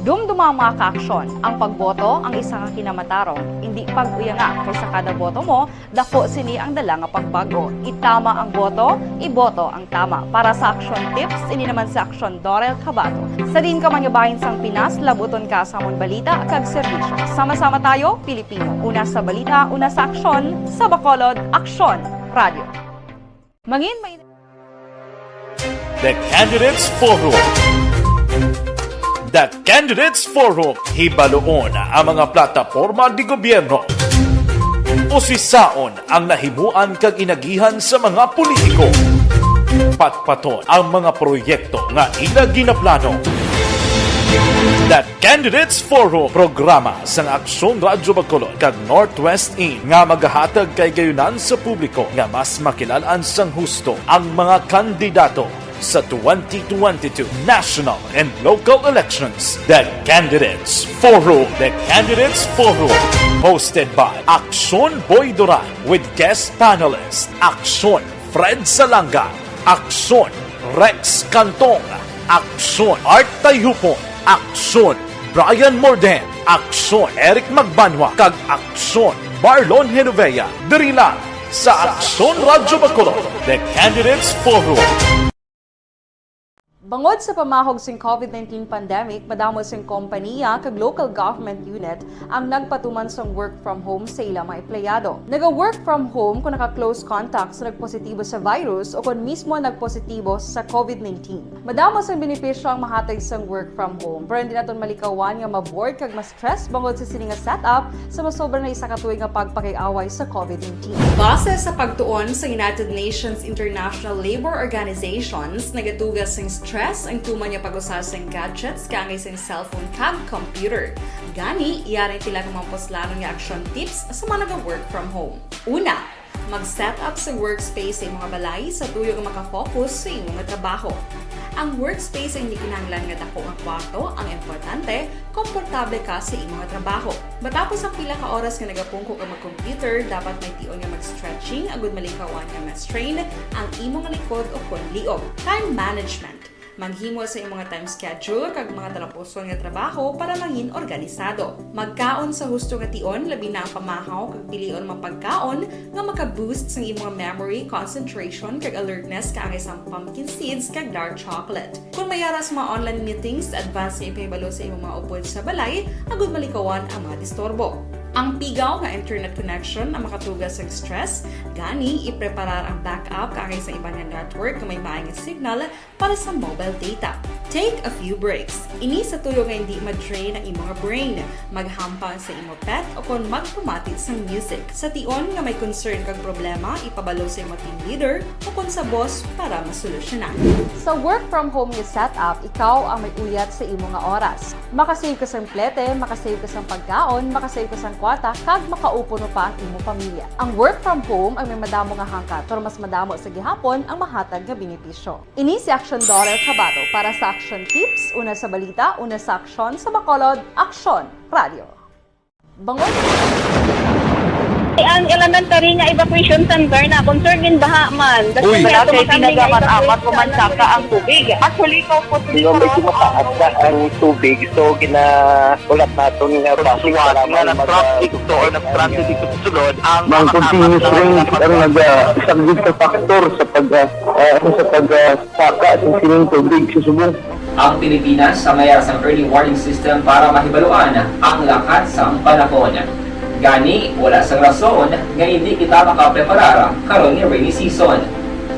Dumduma ang mga kaaksyon. Ang pagboto ang isa ka kinamatarong. Indi pag-uyanga, kay sa kada boto mo, daku sini ang dala nga pagbag-o. Itama ang boto, iboto ang tama. Para sa Action Tips, ini naman si Action Dorel Cabato. Sa diin ka man nga bahin sang Pinas, labuton ka sa amon balita kag serbisyo. Sama-sama tayo, Pilipino. Una sa balita, una sa aksyon, sa Bacolod, Aksyon Radio. Mangin may The Candidates Forum. The Candidates Forum. Hibaluon ang mga plataporma di gobyerno. Usisaon ang nahimuan kag inagihan sa mga politiko. Patpaton ang mga proyekto nga ila ginaplano. The Candidates Forum, programa sang Aksyon Radyo Bacolod kag Northwest In nga magahatag kay gayunan sa publiko nga mas makilalan sang husto ang mga kandidato sa twenty twenty-two national and local elections. The Candidates Forum. The Candidates Forum, hosted by Aksyon Boy Duran with guest panelist Aksyon Fred Salanga, Aksyon Rex Cantong, Aksyon Art Tayhupon, Aksyon Brian Morden, Aksyon Eric Magbanwa, kag Aksyon Marlon Genovea. Diri lang sa Aksyon Radyo Bacolod, The Candidates Forum. Bangod sa pamahog sing covid nineteen pandemic, madamo sing kompaniya kag local government unit ang nagpatuman sang work from home sa ila mga empleyado. Naga-work from home kon naka-close contact sa nagpositibo sa virus o kon mismo nagpositibo sa covid nineteen. Madamo sang benepisyo ang mahatag sang work from home, pero hindi naton malikawan nga ma-bored kag ma-stress bangod sa sini nga setup sa masobra na isa ka tuig nga pagpakig-away sa covid nineteen. Base sa pagtuon sa United Nations International Labour Organizations, nagadugas sing stress ang tuman nga pag-usa sing gadgets kaangay sing cellphone kag computer. Gani, yari ang pila ka mga puslanon nga action tips sa mga naga-work from home. Una, Mag-set up sa workspace sa imong balay sa tuyo nga makafocus sa imong trabaho. Ang workspace ay hindi kinahanglan nga dako nga kwarto, ang importante, komportable ka sa imong trabaho. Matapos ang pila ka oras nga nagapungko ka mag-computer, dapat may tion nga mag-stretching agud malikawan nga ma-strain ang imong likod o kon liog. Time management. Maghimo sa imong time schedule kag mga talapuson nga trabaho para mangin organisado. Magkaon sa husto nga tion, labi na ang pamahaw kag pilion mga pagkaon nga maka-boost sang imong memory, concentration, kag alertness kaangay sang pumpkin seeds kag dark chocolate. Kung may ara sa mga online meetings, advance nga ipahibalo sa imong mga upod sa balay agud malikawan ang mga disturbo. Ang pigaw nga internet connection ang makatuga sa stress, gani ipreparar ang backup kaangay sa iban nga network nga may maay nga signal para sa mobile data. Take a few breaks. Ini sa tuyo nga hindi ma-drain ang imong brain. Maghampang sa imong pet o kon magpamati sang music. Sa tion nga may concern kag problema, ipabalo sa imong team leader o kon sa boss para masolusyonan. Sa work from home nga setup, ikaw ang may uyat sa imo nga oras. Makasave ka sang plete, makasave ka sang pagkaon, makasave ka sang kwarta, kag makaupo pa ang imo pamilya. Ang work from home ang may madamo nga hangkat, pero mas madamo sa gihapon ang mahatag nga benepisyo. Ini si Action Daughter Kabato para sa Action Tips, una sa balita, una sa aksyon, sa Bacolod, Aksyon Radio. Bangon! Ang elementary nga evacuation center na concern din baha man. Uy! Wala kay pinagamat-amat o mansaka ang tubig. Actually, ikaw po, di ba, may tumataas na ang tubig, so ginahulat naton nga basi nga nag-traffic to or nag-transit dito sa sulod ang mga continuous rain ang nag-, ah, isang good factor sa pag, ah, ah, sa pag, ah, saka sa sining tubig sa subong. Ang Pilipinas ang may sang early warning system para mahibaluan ang lakat sang panahon. Gani, wala sang rason nga hindi kita makapreparar karon nga rainy season.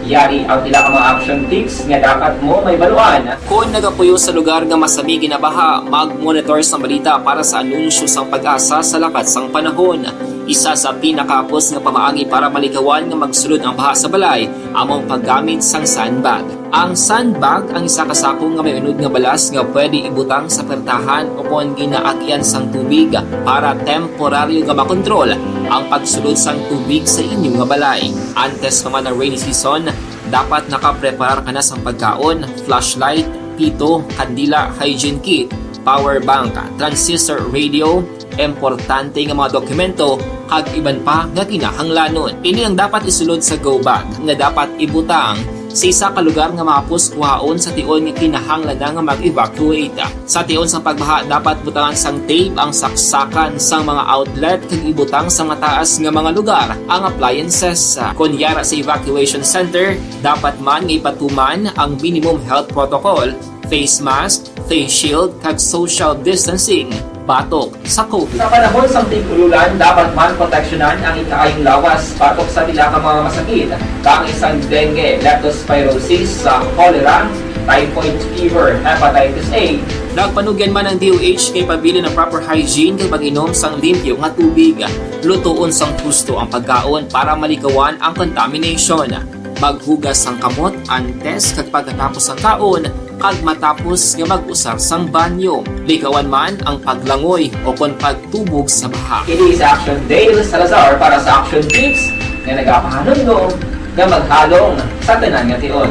Yari ang pila ka mga action tips nga dapat mo mahibaluan. Kon nagapuyo sa lugar nga masami ginabaha, mag-monitor sa balita para sa anunsyo sang PAGASA sa lakat sang panahon. Isa sa pinakahapos nga pamaagi para malikawan nga magsulod ang baha sa balay amo ang paggamit sang sandbag. Ang sandbag ang isa ka sako nga may unod nga balas nga pwede ibutang sa pertahan o kon ginaagian sang tubig para temporaryo nga makontrol ang pagsulod sang tubig sa inyo nga balay. Antes pa man ang rainy season, dapat nakapreparar ka na sang pagkaon, flashlight, pito, kandila, hygiene kit, power bank, transistor radio, importante nga mga dokumento, kag iban pa nga kinahanglanon. Ini ang dapat isulod sa go bag nga dapat ibutang sa isa ka lugar nga mahapos kuhaon sa tion nga kinahanglan na nga mag-evacuate. Sa tion sang pagbaha, dapat butangan sang tape ang saksakan sang mga outlet kag ibutang sa mataas nga mga lugar ang appliances. Kon yara sa evacuation center, dapat man nga ipatuman ang minimum health protocol, face mask, face shield, kag social distancing batok sa COVID. Sa panahon sang tig-ululan, dapat man proteksyonan ang ikaayong lawas batok sa pila ka mga masakit, kaangay sang dengue, leptospirosis, sa cholera, typhoid fever, hepatitis A. Nagpanugyan man ang D O H kay pabilin ang proper hygiene kag pag-inom sang limpyo nga tubig. Lutoon sang husto ang pagkaon para malikawan ang contamination. Maghugas sang kamot antes kag pagkatapos sang kaon, kag matapos nga mag-usar sang banyo. Likawan man ang paglangoy o kon pagtubog sa baha. Ini si Action Dale Salazar para sa Action Tips nga nagapahanumdom nga maghalong sa tanan nga tion.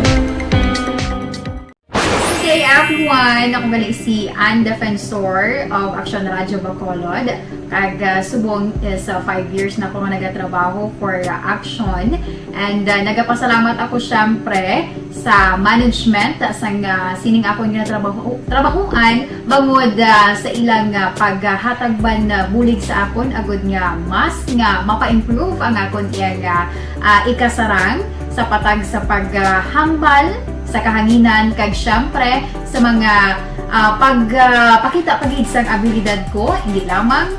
Good day, everyone! Ako gali si Ann Defensor of Action Radio Bacolod. Kag, ah, subong is, ah, five years na ako nga nagatrabaho for, ah, Action. And, ah, nagapasalamat ako, syempre, sa management, ah, sang, ah, sining akon nga trabaho, trabahoan, bangod, ah, sa ilang, ah, paghatag man, ah, bulig sa akon, agud nga mas nga mapa-improve ang akon iyang, ah, ah, ikasarang sa patag sa paghambal sa kahanginan, kag syempre sa mga, ah, pag, ah, pakita pa gid sang abilidad ko, hindi lamang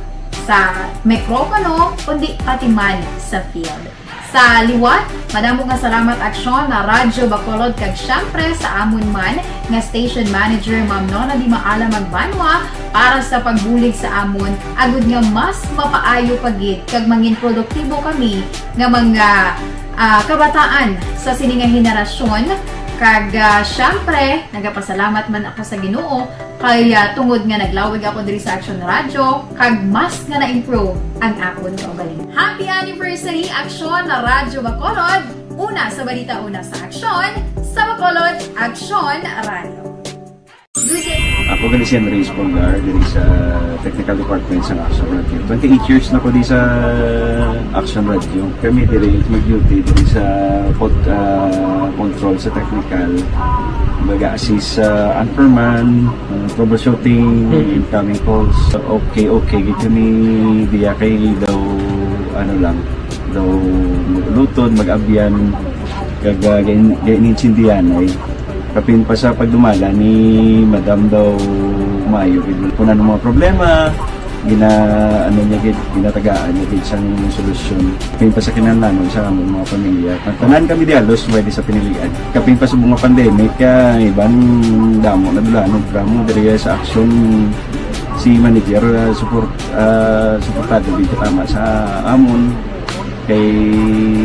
sa mikropono, kundi pati man sa field. Sa liwat, madamo nga salamat, Aksyon, na Radyo Bacolod, kag syempre sa amon man nga station manager, Ma'am Nona Di Maala Magbanwa, para sa pagbulig sa amon, agud nga mas mapaayo pa gid kag mangin produktibo kami nga mga, ah, kabataan sa sini nga henerasyon, Kag, ah, syempre, nagapasalamat man ako sa Ginoo kay, ah, tungod nga naglawig ako diri sa Action Radio, kag mas nga na-improve ang akon kaugalingon. Happy anniversary, Action Radio Bacolod! Una sa balita, una sa aksyon, sa Bacolod, Action Radio. Ako gani si Henry Espolgar, diri sa technical department sa Action Radio. Twenty-eight years na ko di sa Action Radio. Kami diri mag-duty diri sa pod-, ah, control sa technical. Mag-assist sa anchorman, ah, troubleshooting, Mm. incoming calls. Okay, okay. Gid kami diya kay daw, ano lang, daw mag-ulutod, mag-abyan, kag, ah, gain-, gain-, inintindihan ay kapin pa sa pagdumala ni Madam daw maayo gid. Kung ano mga problema, gina-, ano niya gid, ginatagaan niya gid sang solusyon. Kapin pa sa kinahanglanon sa among mga pamilya. Tanan kami di halos pwede sa pinilian. Kapin pa sa mga pandemic, ah, iban damo na dula, no, drama diri sa aksyon si manager, ah, support, ah, suportado gid katama sa amon. Kay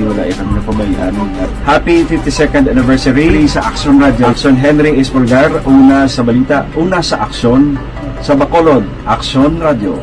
wala ya kami napabayaan. Happy fifty-second anniversary sa Action Radio. Action Henry Espolgar, una sa balita, una sa aksyon, sa Bacolod, Action Radio.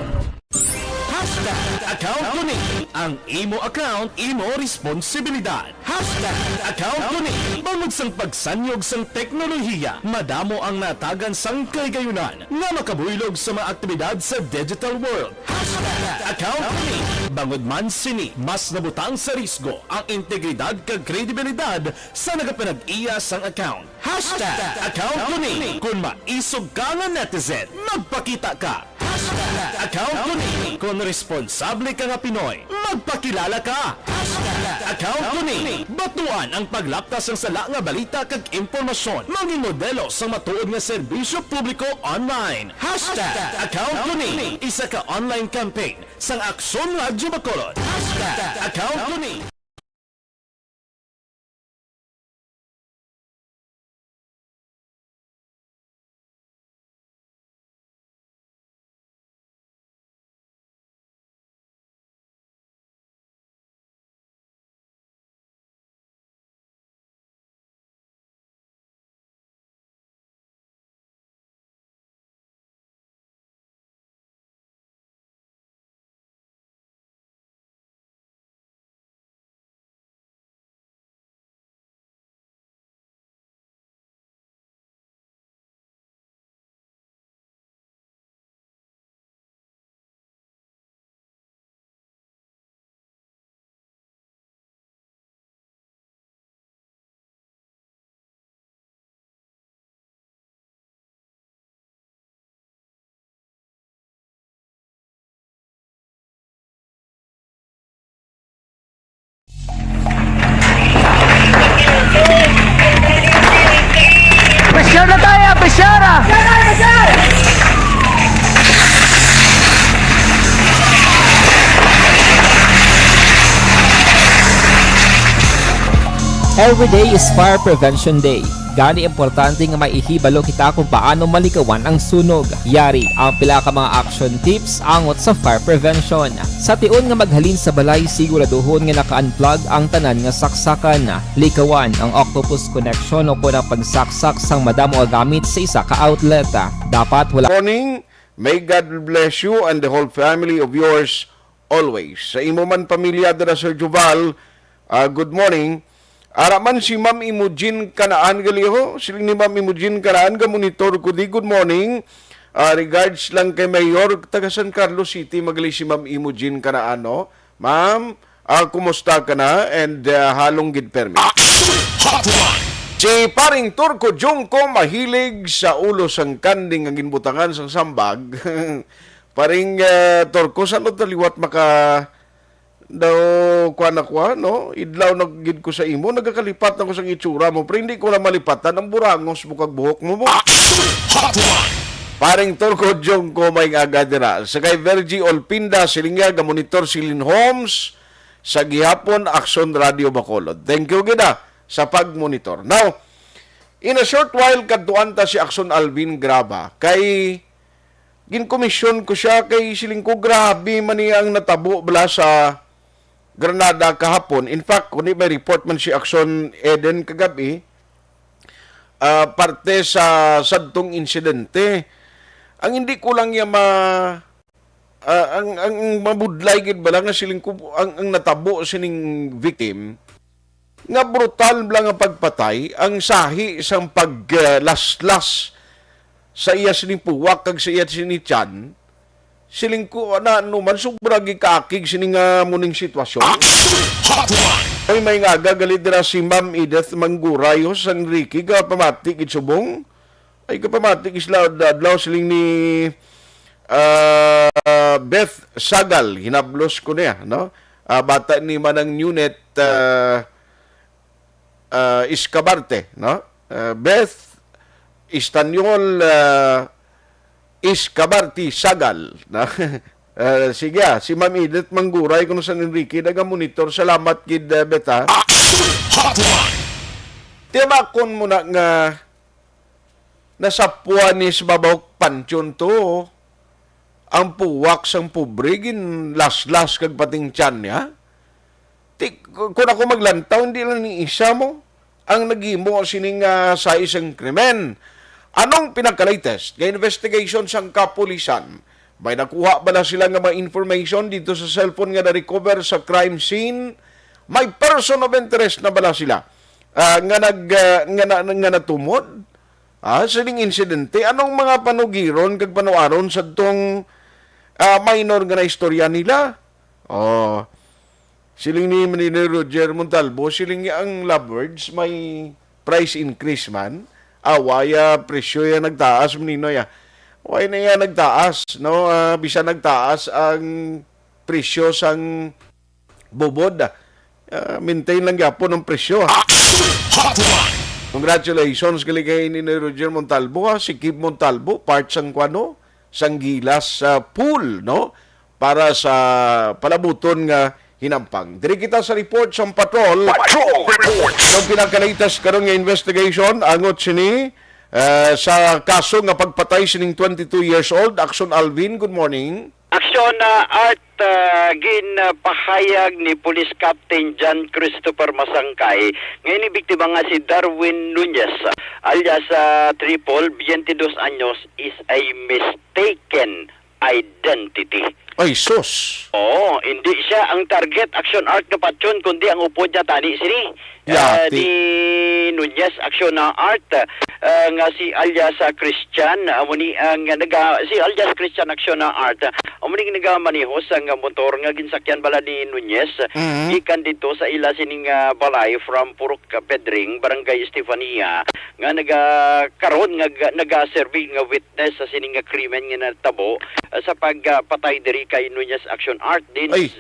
Hashtag account ko ni. Ang imo account, imo responsibilidad. Hashtag account ko ni. Bangod sang pagsanyog sang teknolohiya, madamo ang natagan sang kahigayunan nga makabuylog sa mga aktibidad sa digital world. Hashtag account ko ni. Bangod man sini, mas nabutang sa risgo ang integridad kag kredibilidad sa nagapanag-iya sang account. Hashtag account ko ni. Kon maisog ka nga netizen, magpakita ka. Hashtag account ko ni. Kon responsable ka nga Pinoy, magpakilala ka. Hashtag account ko ni. Batuan ang paglapta sang sala nga balita kag impormasyon. Mangin modelo sang matuod nga serbisyo publiko online. Hashtag account ko ni. Isa ka online campaign sang Aksyon Radyo Bacolod. Hashtag account ko ni. Pressure na tayo, pressure ah! Every day is Fire Prevention Day. Gani, importante nga maihibalo kita kung paano malikawan ang sunog. Yari ang pila ka mga action tips angot sa fire prevention. Sa tion nga maghalin sa balay, siguraduhon nga naka-unplug ang tanan nga saksakan. Likawan ang octopus connection o kon ang pagsaksak sang madamo nga gamit sa isa ka outlet. Dapat wala Morning. May God bless you and the whole family of yours always. Sa imo man pamilya dira, Sir Joval, ah, good morning. Ara man si Ma'am Imogen Kanaan gali ho. Siling ni Ma'am Imogen Kanaan, "Ga-monitor ko di. Good morning. Ah, regards lang kay Mayor, taga San Carlos City, magali si Ma'am Imogen Kanaan, no? Ma'am, ah, kumusta ka na? And, ah, halong gid permi." Action Hotline. Si Paring Turco Jungko mahilig sa ulo sang kanding nga ginbutangan sang sambag. Paring, ah, Turco, san-o ta liwat maka-, daw, kuan na kuan, no? Idlaw na gid ko sa imo, nagakalipat na ko sang itsura mo, pero hindi ko na malipatan ang burangos mo kag buhok mo, mo. Action Hotline. Paring Turco Jungko, may aga dira. Sa kay Virgie Olpinda, siling niya, ga-monitor si Lynn Holmes sa gihapon, Action Radio Bacolod. Thank you gid, ah, sa pag-monitor. Now, in a short while, kadtuan ta si Action Alvin Graba. Kay ginkomisyon ko siya, kay siling ko, grabe man niya ang natabo bala sa Granada kahapon. In fact, kundi may report man si Action Eden kagabi, ah, parte sa sadtong insidente. Ang hindi ko lang ya ma-, ah, ang, ang, ang mabudlay gid bala nga siling ko, ang, ang natabo sining victim, nga brutal bala nga pagpatay, ang sahi sang paglaslas sa iya sining puwak kag sa iya sining tiyan, siling ko, na, ano man, sobra gikaakig sini nga muning sitwasyon. Action Hotline! Oy, may nga aga gali dira si Ma'am Edith Mangguray, oh, sang Ricky, kapamati gid subong. Ay, kapamati gid sila adlaw, siling ni, ah, Beth Sagal, hinablos ko niya, no? Ah, bata ni Manang Nunet, ah, ah, Escabarte, no? Ah, Beth Istanyol, ah, Escabarte Sagal, no? Ah, sige, ah, si Ma'am Edith Mangguray kuno sa Enrique, naga-monitor. Salamat gid, ah, Beth, ha? Action Hotline! Tiyabakon mo na nga nasapwan ni sa babaw pansyon to. Ang puwak sang pobre ginlaslas kag pating tiyan niya. Ti-, kun ako maglantaw, hindi lang ni isa mo ang naghimo sining, ah, sa isang krimen. Anong pinaka-latest nga investigation sang kapulisan? May nakuha bala sila nga mga information dito sa cellphone nga na-recover sa crime scene? May person of interest na bala sila, ah, nga nag, ah, nga na, nga natumod, ah, sining insidente? Anong mga panugiron kag panuaron sadtong, ah, minor nga naistorya nila? Oh, siling ni Maninoy Roger Montalvo, siling niya ang Lovebirds may price increase man. Away, ah, presyo ya nagtaas, Maninoy, ah. Why na ya nagtaas, no? Ah, bisan nagtaas ang presyo sang bubod, ah, maintain lang gyapon ang presyo, ah. Action Hotline! Congratulations gali kay Ninoy Roger Montalvo, ah, si Kim Montalvo, part sang kuan, no? Sang Gilas, ah, pool, no? Para sa palabuton nga hinampang. Diri kita sa report sang patrol. Patrol Report! Ang pinaka-latest karon nga investigation, angot sini, ah, sa kaso nga pagpatay sining twenty-two years old, Action Alvin. Good morning. Action, ah, Art, ah, ginpahayag ni Police Captain John Christopher Masangkay nga ini biktima nga si Darwin Nunez, alias, ah, Triple, twenty-dos anyos, is a mistaken identity. Ay, sus! Oo, hindi siya ang target, Action Art, nga patyon, kundi ang upod niya tani sini. Ah, Yati. Ni Nunez, Action na Art, ah, nga si alias, ah, Christian, amo ni ang naga-, si alias Christian, Action na Art, amo ni nagamaneho sang motor nga ginsakyan bala ni Nunez, Mhm. gikan dito sa ila sining, ah, balay from Purok Pedring, Barangay Estefania, nga naga-, karon nga ga-, nagaserbi nga witness sa sining nga krimen nga natabo, ah, sa pagpatay diri kay Nunez, Action Art, din Ay.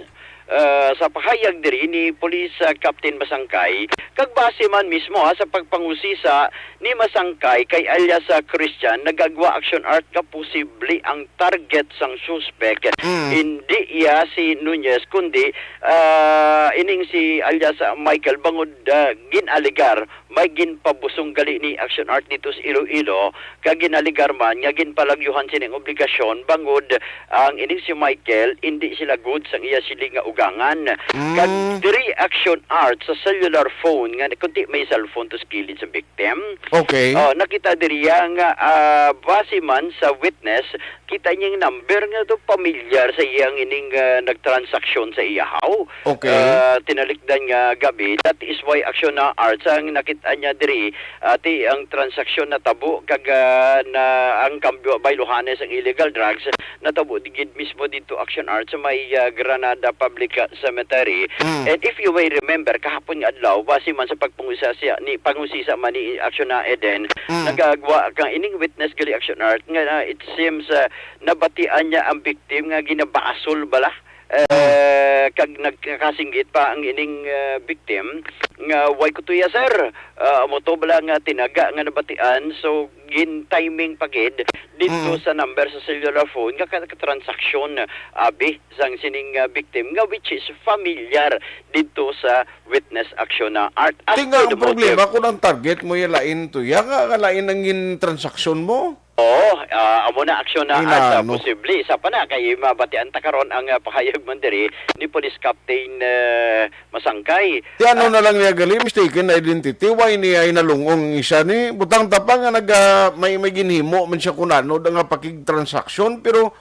Ah, sa pahayag diri ni Police, ah, Captain Masangkay, kag base man mismo, ha, sa pagpangusisa ni Masangkay kay alias, ah, Christian, nagagwa, Action Art, nga posible ang target sang suspek. Mm. Hindi iya si Nunez, kundi, ah, ining si alias, ah, Michael, bangod, ah, ginalegar may ginpabusong gali ni Action Art dito sa Iloilo, kag ginalegar man nga ginpalagyuhan sini ang obligasyon, bangod ang ining si Michael, indi sila good sang iya siling nga ugangan. Mm. Kag diri, Action Art, sa cellular phone, nga kunti may cellphone to sa kilid sa victim. Okay. Oh, nakita diri nga, ah, base man sa witness, kita niya yung number nga to, pamilyar sa iyang ining, ah, nagtransaksyon sa iyahaw. Okay. Ah, tinalikdan nga gabi. That is why, Action na Arts, ang nakita niya diri, ati ang transaksyon natabo kag, ah, na ang kambyo, bayluhanes ang illegal drugs, natabo di gid mismo dito, Action Arts, sa may, ah, Granada Public, ah, Cemetery. Mm. And if you may remember, kahapon nga adlaw, base man sa pagpangusisa ni, pangusisa man ni Action na Eden, Mm. nagagwa ka ining witness gali, Action Art, nga, ah, it seems, ah, nabatian niya ang victim nga ginabasol bala. Eh, Mm. kag nagkakasinggit pa ang ining, ah, victim nga, "Way ko tuya, sir. Ah, amo to bala nga tinaga nga nabatian." So, gin-timing pa gid dito Mm. sa number sa cellular phone nga ka-, ka-transaksyon, abi, sang sining, ah, victim nga, which is familiar dito sa witness, Action na Art. As Tinga per ang the problema motive. Kung ang target mo yung lain to, ya nga, nga lain ang gin-transaksyon mo? Oo, ah, amo na aksyon na at, ah, Inano? posible. Isa pa na, kay mabatian ta karon ang, ah, pahayag man diri ni Police Captain, ah, Masangkay. Ti ano Ah. na lang niya gali, mistaken identity, why niya hinalungong isa ni? Butang ta pa nga naga-, may, may ginhimo man siya kun ano, da nga pakigtransaksyon, pero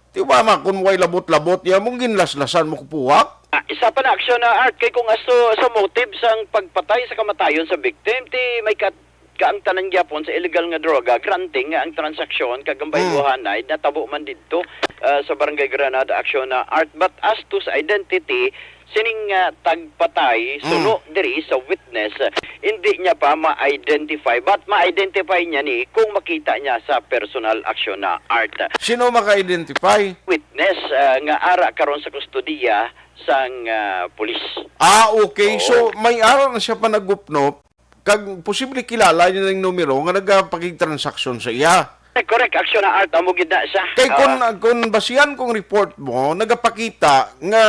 ti wa ma kun way labot-labot niya, mong ginlaslasan mo kupuwak? Ah, isa pa na aksyon na, Art, kay kung asto sa motive sang pagpatay sa kamatayon sa victim, ti may kat-, kaangtanan gyapon sa illegal nga droga, granting nga ang transaksyon kag ang Mm. bayluhanay natabo man didto, ah, sa Barangay Granada, aksyon na, Art. But as to sa identity, sining, ah, tagpatay, Mm. suno diri sa witness, ah, hindi niya pa ma-identify. But ma-identify niya ni kung makita niya sa personal, aksyon na, Art. Sino maka-identify? Witness, ah, nga ara karon sa kustodiya sang, ah, pulis. Ah, okay. Oo. So, may ara na siya panagupnop, kag posible kilala niya ang numero nga nagapakigtransaksyon sa iya. Eh, correct, aksyon na, Art, amo gid na siya. Kay kun, Ah. kun basihan kong report mo, nagapakita nga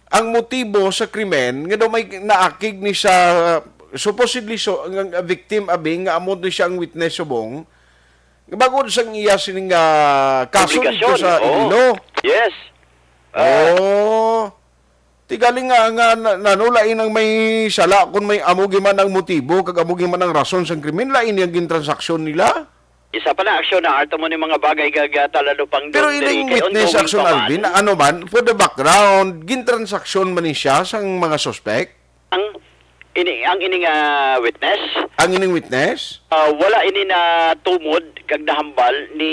ang motibo sa krimen nga daw may naakig ni sa, supposedly, so, ang, ang victim, abi, nga amo ni siya ang witness subong, bangod sang iya sining, ah, kaso dito Obligasyon, sa oo. Iloilo. Yes. Ah. Oh. Ti gali nga, nga na, nano, lain ang may sala kung may amo gyud man ang motibo kag amo gyud man ang rason sang krimen, lain ang gintransaksyon nila. Isa pa na aksyon na, Art, amo ni mga bagay nga, nga talalupang Pero doon diri ining kay witness, ongoing aksyon pa man. Alvin, ano man, for the background, gintransaksyon man ni siya sang mga suspect? Ang ini, ang ini nga witness? Ang ining witness? Ah, wala ini na tumod kag nahambal ni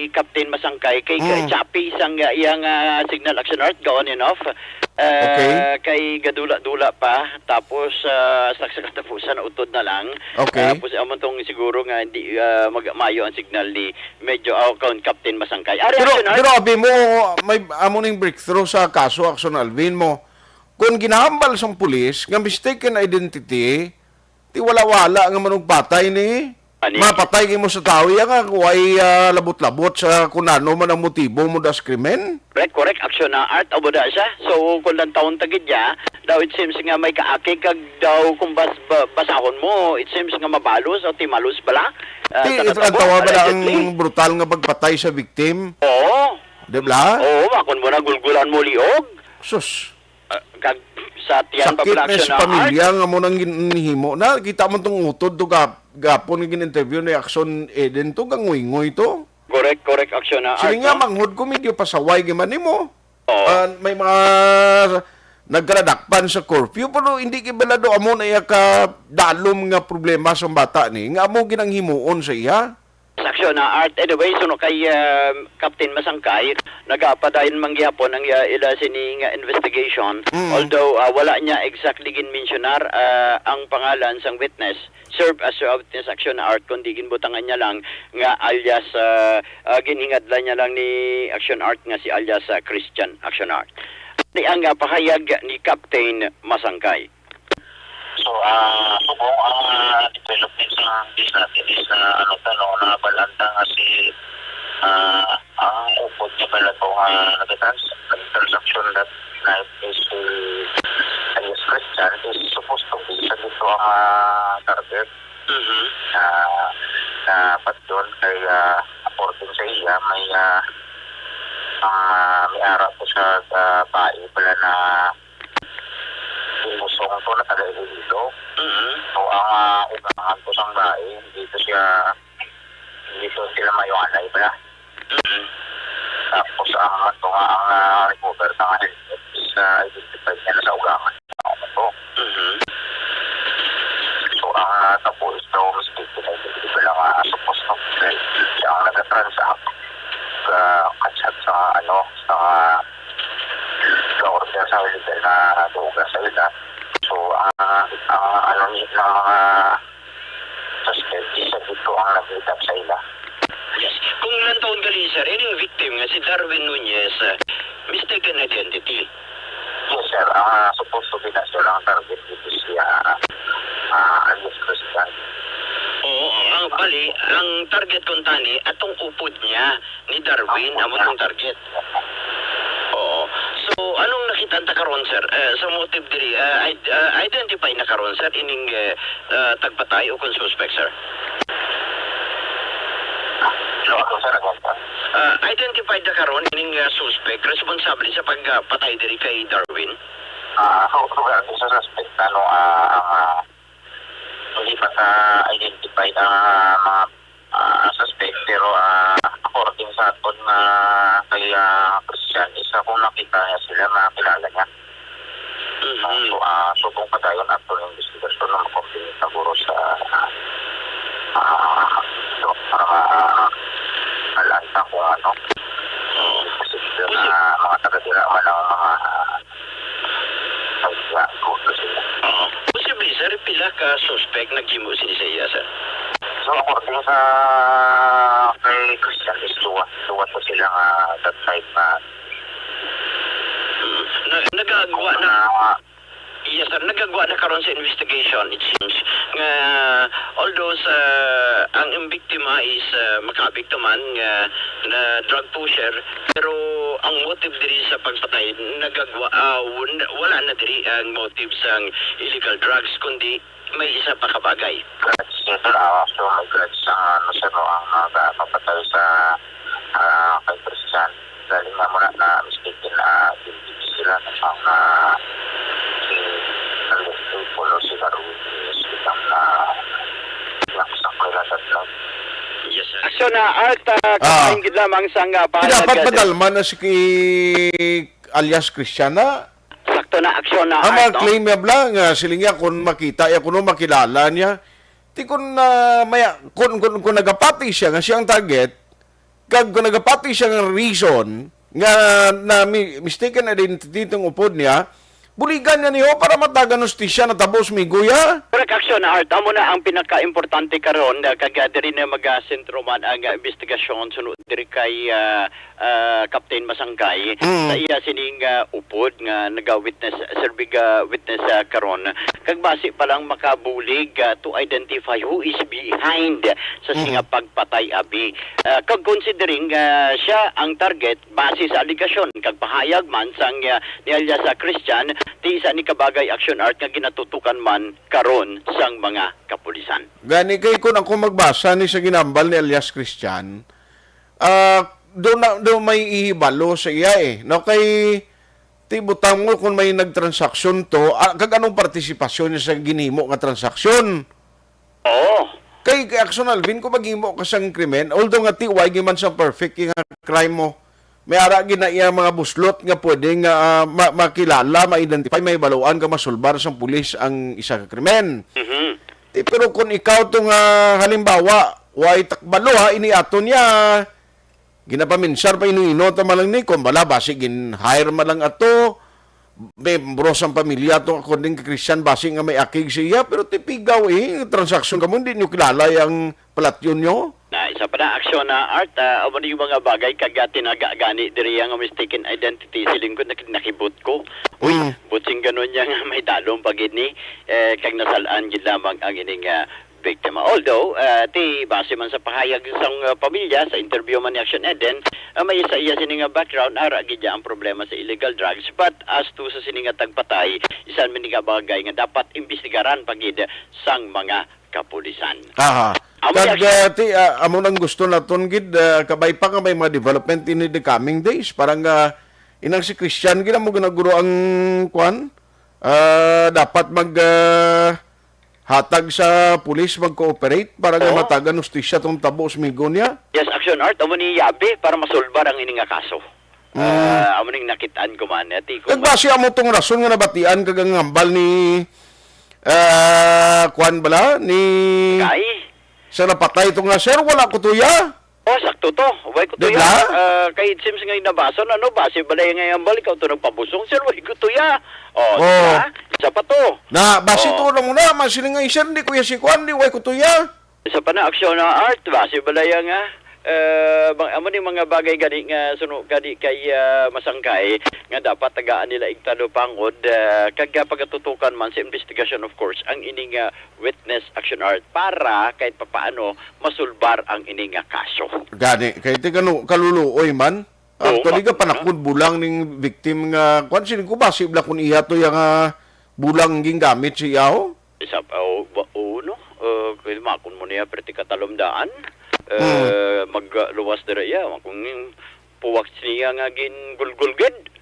Captain Masangkay kay Mm. choppy sang, ah, iyang, ah, signal, aksyon, Art, ga on and off. Ah, Okay. kay gadula-dula pa, tapos, ah, sa, sa katapusan, utod na lang. Okay. Tapos, amo tong siguro nga hindi, ah, mag-, maayo ang signal ni medyo, ah, kon Captain Masangkay. Ari, Pero, aksyon, Art. Pero abi mo, may amo ning breakthrough sa kaso, aksyon, Alvin, mo. Kung ginahambal sang pulis nga mistaken identity, ti wala-wala nga manugpatay ni Ani? Mapatay kay mo sa tawo iya nga kung ay, ah, labot-labot sa kung ano man ang motibo mo das krimen. Correct, correct. Aksyon na, Art, abo da siya. So, kung lantawon ta gid niya, daw it seems nga may kaakig kag daw kung bas-, ba-, basahon mo, it seems nga mabalos o timalos bala. Ah, Ti, sa ito ang natabo, tawa bala ang allegedly. Brutal nga pagpatay sa victim. Oo. Di bala? Oo, makon mo na gulgulan mo liog. Sus. Ah, kag sa tiyan pa Sakit bala na aksyon sa na, pamilya Art. Nga mo nang gin-, nihimo na. Kita mo tong utod to gap-, gapon nga gin-interview ni Aksyon Eden to, gangoy-ngoy to. Correct, correct, aksyon na, Sige Art, nga, no? Manghod ko, medyo pasaway gyud man nimo. Oo. Ah, may mga nagkaladakpan sa curfew, pero hindi kay balado amo na iya ka dalom nga problema sa bata ni, nga amo ginang himuon sa iya. Sa aksyon na, Art. Anyway, suno kay, ah, Captain Masangkay, nagapadayon man gihapon ang, ah, ila sini nga investigation. Mm. Although, ah, wala niya exactly ginmensyonar, ah, ang pangalan sang witness. Serve as a witness, aksyon na, Art, kundi ginbutangan niya lang nga alias, ah, ah, ginhingadlan niya lang ni aksyon, Art, nga si alias, ah, Christian, aksyon, Art. Ni ang, ah, pahayag ni Captain Masangkay. So, ah, subong ang, ah, development sa case natin is na, ano ta, no, nabalaan ta nga si, ah, ang upod niya pala to nga nagatrans-, nagtransaksyon that night is si alias Christian is supposed to be sa dito ang, ah, target. Mhm. Ah, na patyon kay, ah, according sa iya, may, ah, ah, may ara ko sa, ah, bae pala na Busong to na taga Iloilo. Mm. So, ang, ah, ugangan ko sang bae, hindi to siya, hindi to sila mayo anay pala. Mm. Tapos, ang ato nga, ang, ah, recover na nga helmet is, ah, identified niya na sa ugangan. Ano to? Mhm. So, ang, ah, tabo is daw mistaken identity pala nga, ah, supposed to be siya ang nag-transact sa, sa, sa, ano, sa ga-order sa illegal na droga sa ila. So, ang, ang ano ni, ng mga suspect is sa dito ang nag-meet up sa ila. Yes. Kung lantawon gali, sir, ining victim nga si Darwin Nunez, ah, mistaken identity. Yes, sir. Ang, ah, supposed to be na, sir, ang target dito siya, ah, alias Christian. Oo, ang bali, ang target kuntani, atong upod niya. Ni Darwin, amo tong target. Oo. So, anong nakita ta karon, sir? Eh, sa motive diri, eh, id-, eh, identify na karon, sir, ining, eh, eh, tagpatay o kung suspect, sir? Ako sa nagwanta. Ah, identified na karon ning, ah, suspect responsable sa pagpatay diri kay Darwin? Ah, so, so, sa suspect, ano, ah, ang, ah, hindi pa sa identified ang, ah, mga, ah, suspect, pero, ah, according sa aton nga kay, ah, Christian, isa kung nakita niya sila, makilala niya. Mhm. So, ah, subong pa dayon ato ang investigasyon na makompleto siguro sa, ah, ah, so, para ma-, ah, alanta kung ano. Oo. Posible na mga taga-dira man ang mga, ah, taga-dira, kung ano sila. Oo. Posible, sir, pila ka suspect naghimo sini sa iya, sir? So, according sa kay Christian, is duwa. Duwa po sila nga that time na Mm. Na, nagagwa na. Yes, sir. Nagagwa na karon sa investigation, it seems, nga although sa, ang, ang biktima is, ah, makabiktima man nga na drug pusher, pero ang motive diri sa pagpatay, nagagwa, ah, wal-, wala na diri ang motive sang illegal drugs, kundi may isa pa ka bagay. Grudge, sir. Ah, so, may grudge sa, ano, sir, no, ang, ah, ga-, mapatay sa, ah, kay Christian. Galing nga muna na mistaken, ah, sila na pang, ah, si Carlos Tulfo o si Darwin Reyes, itang, ah, yung sa Kuwela Tatlaw. Yes, sir. Aksyon na, Art, ah, Ah. kabahin gid lamang sa nga Dapat pahayag, ah, madalman na si ki-, alias Christian na. Sakto na, aksyon na, Ang mga Art, no? claim niya bla nga siling niya kung makita ya kuno makilala niya. Ti kung, ah, maya, kung, kung, kung nagapati siya nga siya ang target, kag kung nagapati siya nga reason nga na mi-, mistaken identity tong upod niya, buligan niya niyo para matagan hustisya na tabos migo ya. Correct, aksyon na, Art. Amo na ang pinaka-importante karon, ah, kag, ah, diri na magasentro man ang, ah, investigasyon suno diri kay, ah, ah, Captain Masangkay Mm. sa iya sining, ah, upod nga naga-witness, serving, ah, witness, ah, karon. Kag basi pa lang makabulig, ah, to identify who is behind sa Mm. singa pagpatay abi. Ah, kag considering, ah, siya ang target base sa alegasyon kag pahayag man sang, ah, ni alias, ah, Christian, ti isa ni kabagay action art nga ginatutukan man karon sang mga kapulisan. Gani kay kun ako magbasa ni sa ginambal ni alias Christian, Ah, do na, do may ihibalo sa iya, eh. No, kay ti butang mo kung may nagtransaksyon to, ah, kag anong partisipasyon niya sa ginhimo nga transaksyon? Oo. Kay, kay Action Alvin, kung maghimo ka sang krimen, although nga ti way man sa perfect nga crime mo, may ara gid na iya mga buslot nga pwede nga, ah, ma-, makilala, ma-identify, may baluan ka masulbar sang pulis ang isa ka krimen. Mhm. Ti, pero kung ikaw to nga, halimbawa, way takbalo ha, ini ato niya, ginapaminsar pa ino-ino ta man lang ni, kung bala, basi gin-hire man lang ato, membro sang pamilya to, according kay Christian, basi nga may akig siya, pero ti pigaw, eh, transaksyon kamo, hindi nyo kilala yang palatyon nyo? Na, isa pa na aksyon na art, ah, amo ni yung mga bagay kag, ah, tinaga gani diri ang mistaken identity, siling ko nakit-, nakibot ko. Uy, Mm. butsing ganun niya nga may dalom pa gid ni, eh, kag nasalaan gid lamang ang ining, ah, biktima. Although, ah, ti base man sa pahayag sang, ah, pamilya, sa interview man ni Action Eden, ah, may isa iya sini nga background, ara gid niya ang problema sa illegal drugs. But as to sa sini nga tagpatay, isa man ni nga bagay nga dapat imbestigaran pa gid sang mga kapulisan. Aha. Amo Kag, ni Action. ah, ti, ah, amo nang gusto naton gid, ah, kabay pa nga may mga development in the coming days. Parang, ah, inang si Christian gid amo ginaguro ang kwan, ah, dapat mag, ah, hatag sa pulis mag-cooperate para nga Oo. matagan hustisya tong tabo sa migo niya. Yes, Action Art, amo ni yabi para masulbar ang ini nga kaso. Mm. Ah, amo ning nakitaan ko man, ati ko Kag man. basi amo tong rason nga nabatian kag ang hambal ni, ah, kwan bala, ni Kay? sa napatay to nga, "Sir, wala ko tuya." Oh, sakto to. Way ko Di tuya. ba? Ah, kay it seems nga nabason, ano, basi balay nga yung balik, ikaw to nagpabusong, sir, way ko tuya. Oh, Oh. di ba? Isa pa to. Na, basi Oh. to na muna, masiling nga, "Sir, hindi ko ya si Kwan, di way ko tuya." Isa pa na aksyon na art, basi balay nga, eh, bang, amo ni mga bagay gani nga suno gani kay, ah, Masangkay nga dapat tagaan nila igtado pangod, ah, kag, ah, pagatutukan man sa investigasyon, of course, ang ining, ah, witness action art para kahit papaano masulbar ang ini nga kaso. Gani, kay ti kanu-, kaluluoy man. Oo, Actually, ma-, ka panakod bulang ning victim nga, kwan, siling ko, basi bala kun iya to yang, ah, bulang gingamit siya, oh. Isa pa, oh, ba, oh, no? Uh, kay makon mo niya, perti katalom daan. Hmm. Eh, magluwas dira iya, kung yung puwak niya nga gingulgul gid.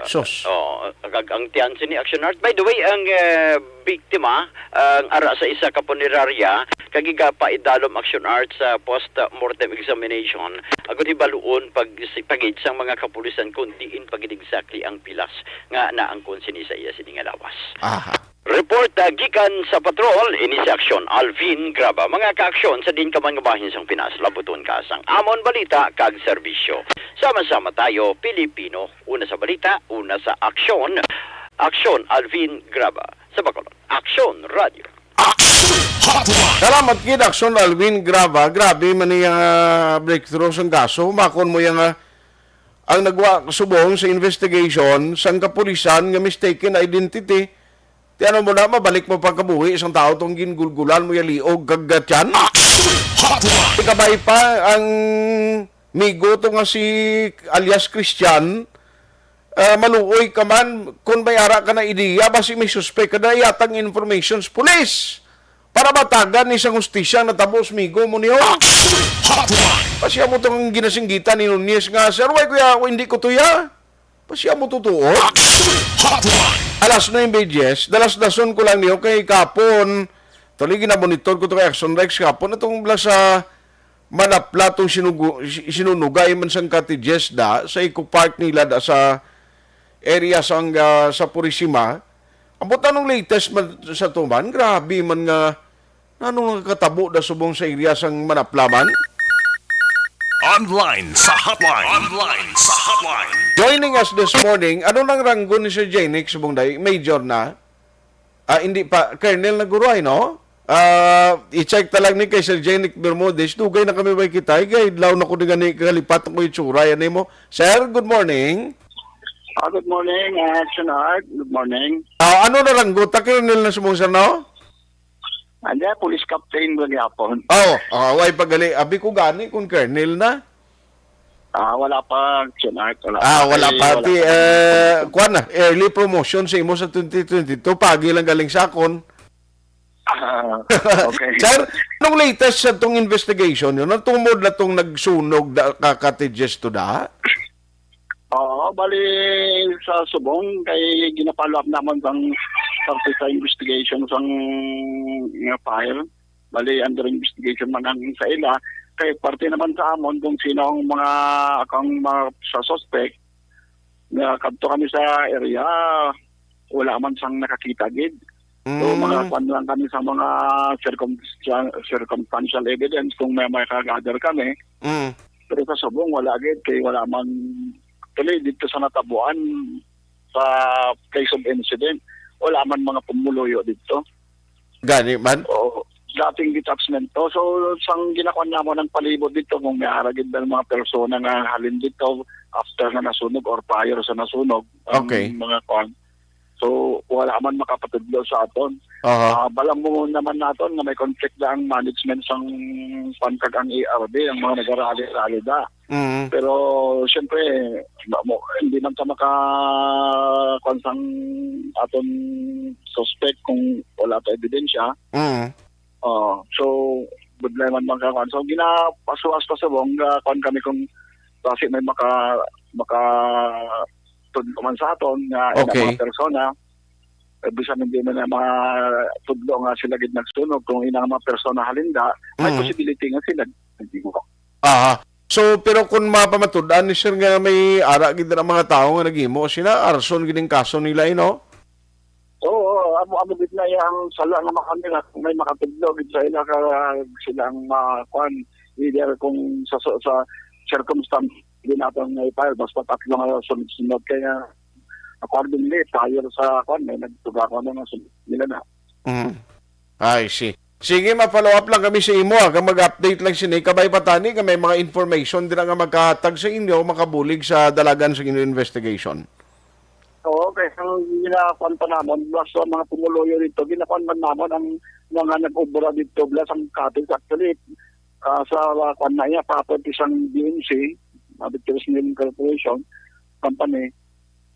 Sus. Oh, kag ang tiyan sini Action Art. By the way, ang, eh, biktima, ang ara sa isa ka punerarya, kag igapaidalom Action Art sa post-mortem examination, agud hibaluon pag, pagid sang mga kapulisan kung diin pagid exactly ang pilas nga naangkon sini sa iya sini nga lawas. Aha. Report, ah, gikan sa patrol, ini si Aksyon Alvin Graba. Mga kaaksyon sa din ka man nga bahin sang Pinas, labuton ka sang amon balita kag serbisyo. Sama-sama tayo, Pilipino. Una sa balita, una sa aksyon. Aksyon Alvin Graba. Sa Bacolod, Aksyon Radio. Action Hotline. Salamat gid, Aksyon Alvin Graba. Grabe man iya nga breakthrough sang kaso. Makon mo iya nga ang nagwa subong sa investigation sang kapulisan nga mistaken identity. Ti ano mo na, mabalik mo pagkabuhi isang tao tong gingulgulan mo ya liog kag tiyan? Action Hotline. Ikabay pa ang migo to nga si alias Christian, ah, maluoy ka man, kung may ara ka na ideya, basi may suspek ka na, iyatang information sa pulis para matagan ni sang hustisya ang natabo sa migo mo niyo. Action Hotline. Basi amo tong ginasinggitan ni Nunez nga, "Sir, why kuya, hindi ko tuya?" Basi amo tutuo. Action Hotline. Alas nuebe diyes, dalas-dason ko lang niyo kay kapon. Tuloy ginamonitor ko to kay Action Rex kapon. Itong bala sa Manapla tong sinugu-, si-, sinunugay man sang cottages da sa Eco Park nila da sa area sang, ah, sa Purisima. Ambot anong latest man sa tuman? Grabe man nga, anong nakatabo da subong sa area sang Manapla man? Online sa hotline. Online sa hotline. Joining us this morning, ano nang ranggo ni Sir Jenix subong day? Major na? Ah, hindi pa. Colonel na guro ay, no? Ah, i-check ta lang ni kay Sir Jenix Bermudez. Dugay na kami may kita. Kay law na ko ni gani kalipat ko itsura yan mo. Sir, good morning. Ah, good morning, ah, Action Art. Good morning. Ah, ano na ranggo ta, Colonel na sumong, sir, no? Anya, police captain ba gyapon? Oh, ah, way pagali. Abi ko gani kung Colonel na. Ah, wala pa, Action Art. Wala Ah, pa. wala Ay, pa. wala Ti, pa. eh, kuwan na, early promotion sa imo sa twenty twenty-two. Pagi lang galing sa akon. Ah, okay. Sir, anong latest sa tong investigation? Yun, ang tungod na tong nagsunog da, ka cottages to da? Oo, bali sa subong kay gina-follow up naman sang parte sa investigation sang nga file. Bali under investigation man ang sa ila kay parte naman sa amon kung sino ang mga, ang mga sa suspect nga kadto kami sa area, wala man sang nakakita gid. So, Mm. mga kwan lang kami sa mga circum-, circumstantial evidence kung may, may ka-gather kami. Mm. Pero sa subong, wala gid kay wala man, actually, dito sa natabuan, sa place of incident, wala man mga pumuluyo dito. Gani man? Oo. Dating detachment to. So, sang ginakuan namon ang palibot dito, kung may ara gid ang mga persona nga halin dito after nga nasunog or prior sa nasunog, ang Okay. mga kuan. So, wala man makapatudlo sa aton. Aha. Ah, bala mo naman naton nga may conflict na ang management sang kuan kag ang A R D, ang mga nagarali-rali da. Mm. Pero, siyempre, ma-, mo, hindi man ta maka-, kuwan sang aton suspect kung wala pa ebidensya. Mm. Oh, so, budlay man mga kuwan. So, ginapasuas pa sa bong, ah, kuwan kami kung basi may maka-, maka-, tudlo man sa aton nga ina Okay. mga persona, eh, bisan hindi man na matudlo nga sila gid nagsunog, kung ina nga mga persona halinda, may Mm. possibility nga sila nagsunog. Aha. So, pero kung mapamatud-an ni sir nga may ara gid na mga tawo nga naghimo sila, arson gid ang kaso nila, eh, no? Oo, amo, amo gid na yang sala nga makanila, may makatudlo gid sa ila ka sila ang ma-, kuwan, either kung sa, sa, sa circumstance din natin nga i-file, basta tatlo nga sunod-sunod kaya accordingly, tayo sa kuwan, may nagtuga ko na nga sunod nila na. Mm. I see. Sige, ma-follow up lang kami sa imo, ah, kag mag-update lang sini. Kabay pa tani nga may mga information dira nga magkahatag sa inyo, makabulig sa dalagan sa inyo investigation. Oo, kay ang ginakuan pa namon, plus sa mga pumuluyo dito, ginakuan man namon ang mga nag-obra dito, plus ang cottage. Actually, ah, sa, ah, kuan na iya, property sang B M C, ah, Victorious Milling Corporation Company.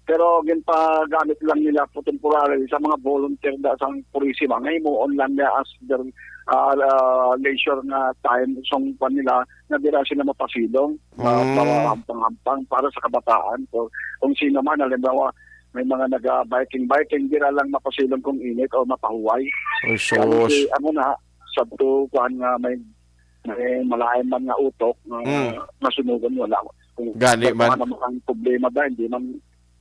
Pero ginpagamit lang nila po temporarily sa mga volunteer da sang Purisima nga himuon lang niya as their, ah, ah, leisure nga time, sang kwan nila, nga dira sila mapasilong, ma-, Mm. mahampang-hampang para sa kabataan. So, kung sino man, halimbawa, may mga naga-biking-biking, dira lang mapasilong kung init o mapahuway. Ay, Kaya sus. si, ano na, sabto, kuwan nga may, may malain man nga utok, nga Mm. masunugan, wala. Kung Gani kung man. ano man ang problema ba, hindi man,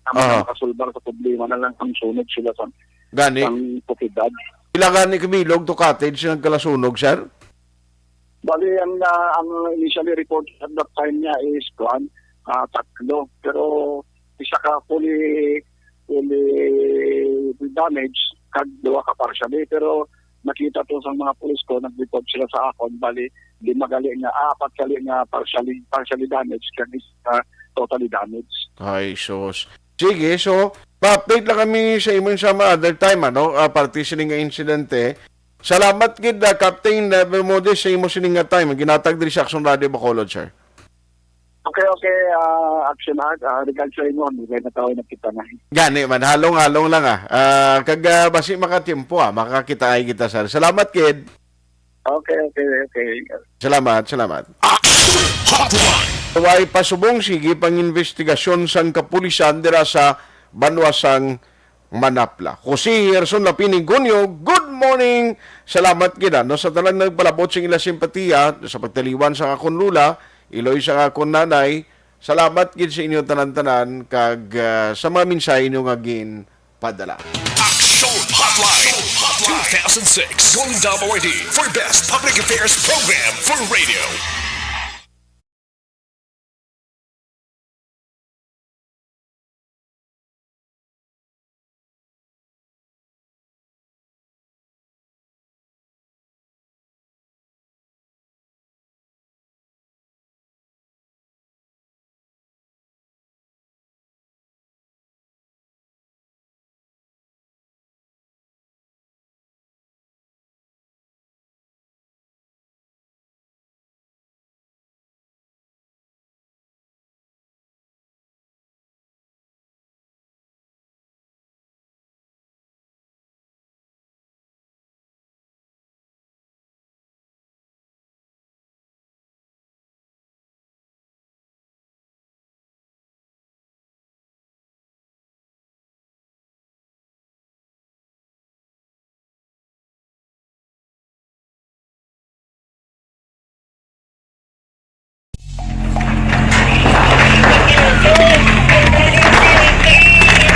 naman Aha. ang makasulbar sa problema na lang ang sunod sila sa, Gani. sa komunidad. Pila gani ka bilog to cottage nga nagkalasunog, sir? Bali, ang, ah, ang initially report at that time niya is, kuwan, ah, tatlo. Pero isa ka fully, fully damage, kag duha ka partially. Pero nakita to sa mga pulis ko, nag-report sila sa akon, bali, lima gali nga, ah, apat gali nga partially, partially damage, kag isa totally damage. Ay, sus. Sige, so, pa-update lang kami sa imo sa mga other time, ano, ah, parte sini nga insidente. Salamat gid, ah, Captain, ah, Bermudez, sa imo sini nga time, ginatag diri sa Action Radio Bacolod, sir. Okay, okay, ah, Action Art, ah, regard sa imo, hindi na tayo nakita na. Gani man, halong-halong lang, ah. Ah, kag, ah, basi makatiempo, ah, makakita ay kita, sir. Salamat gid. Okay, okay, okay. Salamat, salamat. Action Hotline. Way pasubong, sige pang investigasyon sang kapulisan dira sa banwa sang Manapla. Jose Gerson Lapining Gunyo, good morning. Salamat gid, no, sa tanan nagpalabot sing ila simpatiya sa pagtaliwan sa akon lola, iloy sa akon nanay. Salamat gid sa inyo tanan-tanan kag, ah, sa mga mensahe nyo nga ginpadala. Action Hotline, two thousand six Golden Dome Awardee for Best Public Affairs Program for Radio.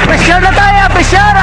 Pressure na tayo, pressure!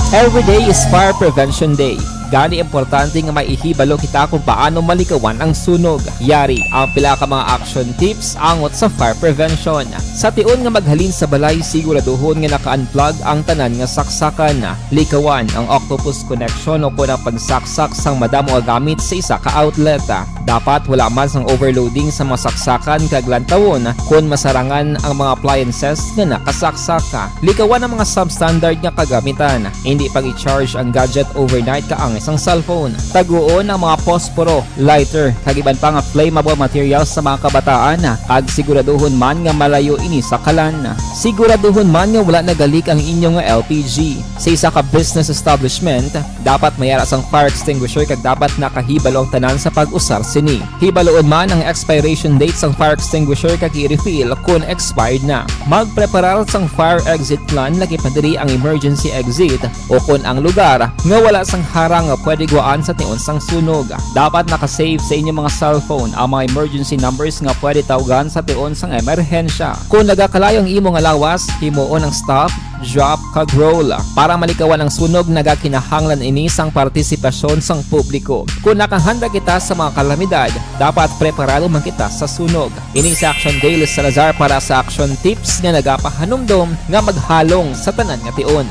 Every day is Fire Prevention Day. Gani, importante nga may ihibalo kita kung paano malikawan ang sunog. Yari ang pila ka mga action tips angot sa fire prevention. Sa tion nga maghalin sa balay, siguraduhon nga naka-unplug ang tanan nga saksakan. Likawan ang octopus connection o kon ang pagsaksak sang madamo nga gamit sa isa ka outlet. Dapat wala man sang overloading sa mga saksakan kag lantawon kon masarangan ang mga appliances nga nakasaksak. Likawan ang mga substandard nga kagamitan. Indi pag-i-charge ang gadget overnight kaangay sang cellphone. Taguon ang mga posporo, lighter, kag iban pa nga flammable materials sa mga kabataan, kag siguraduhon man nga malayo ini sa kalan. Siguraduhon man nga wala nagalik ang inyo nga L P G. Sa isa ka business establishment, dapat may ara sang fire extinguisher kag dapat nakahibalo ang tanan sa pag-usar sini. Hibaluon man ang expiration date sang fire extinguisher kag i-refill kon expired na. Magpreparar sang fire exit plan, lakip na diri ang emergency exit o kon ang lugar nga wala sang harang nga pwede gwaan sa tion sang sunog. Dapat naka-save sa inyo mga cellphone ang mga emergency numbers nga pwede tawgan sa tion sang emerhensya. Kon nagakalayo ang imo nga lawas, himuon ang stop, drop, kag roll. Para malikawan ang sunog, nagakinahanglan ini sang partisipasyon sang publiko. Kon nakahanda kita sa mga kalamidad, dapat preparado man kita sa sunog. Ini si Action Daily Salazar para sa Action Tips nga nagapahanumdom nga maghalong sa tanan nga tion.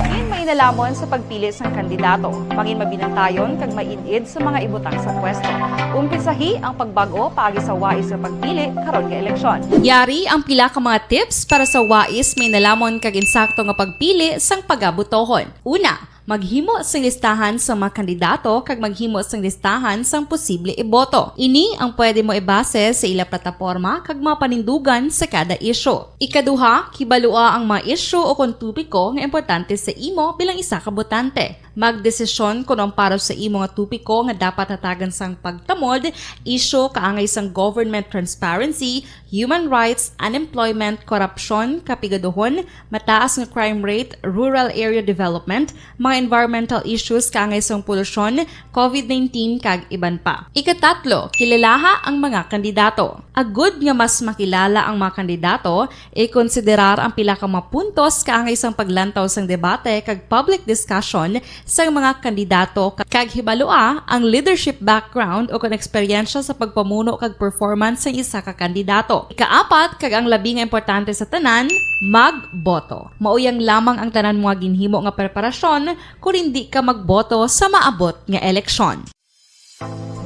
Ngayon, may Lamon sa pagpili sang kandidato, mangin mabinantayon kag maid-id sa mga ibutang sa pwesto. Umpisahi ang pagbag-o paagi sa wais nga pagpili karon nga eleksyon. Yari ang pila ka mga tips para sa wais, mainalamon kag insakto nga pagpili sang pagabotohon. Una, maghimo sing listahan sa mga kandidato kag maghimo sing listahan sang posible iboto. Ini ang pwede mo ibase sa ila plataporma kag mga panindugan sa kada isyu. Ikaduha, kibalua ang mga isyu o kon topiko nga importante sa imo bilang isa ka botante. Magdesisyon kon ang para sa imo nga topiko nga dapat hatagan sang pagtamod, isyu kaangay sang government transparency, human rights, unemployment, korupsyon, kapigaduhon, mataas nga crime rate, rural area development, mga environmental issues kaangay sang polusyon, covid nineteen, kag iban pa. Ikatatlo, kilalaha ang mga kandidato. Agud nga mas makilala ang mga kandidato, ikonsiderar ang pila ka mga puntos kaangay sang paglantaw sang debate kag public discussion sang mga kandidato, ka-, kag hibalua ang leadership background o kon eksperyensya sa pagpamuno kag performance sang isa ka kandidato. Ikaapat, kag ang labi nga importante sa tanan, magboto. Mao yang lamang ang tanan mo nga ginhimo nga preparasyon kon hindi ka magboto sa maabot nga eleksyon.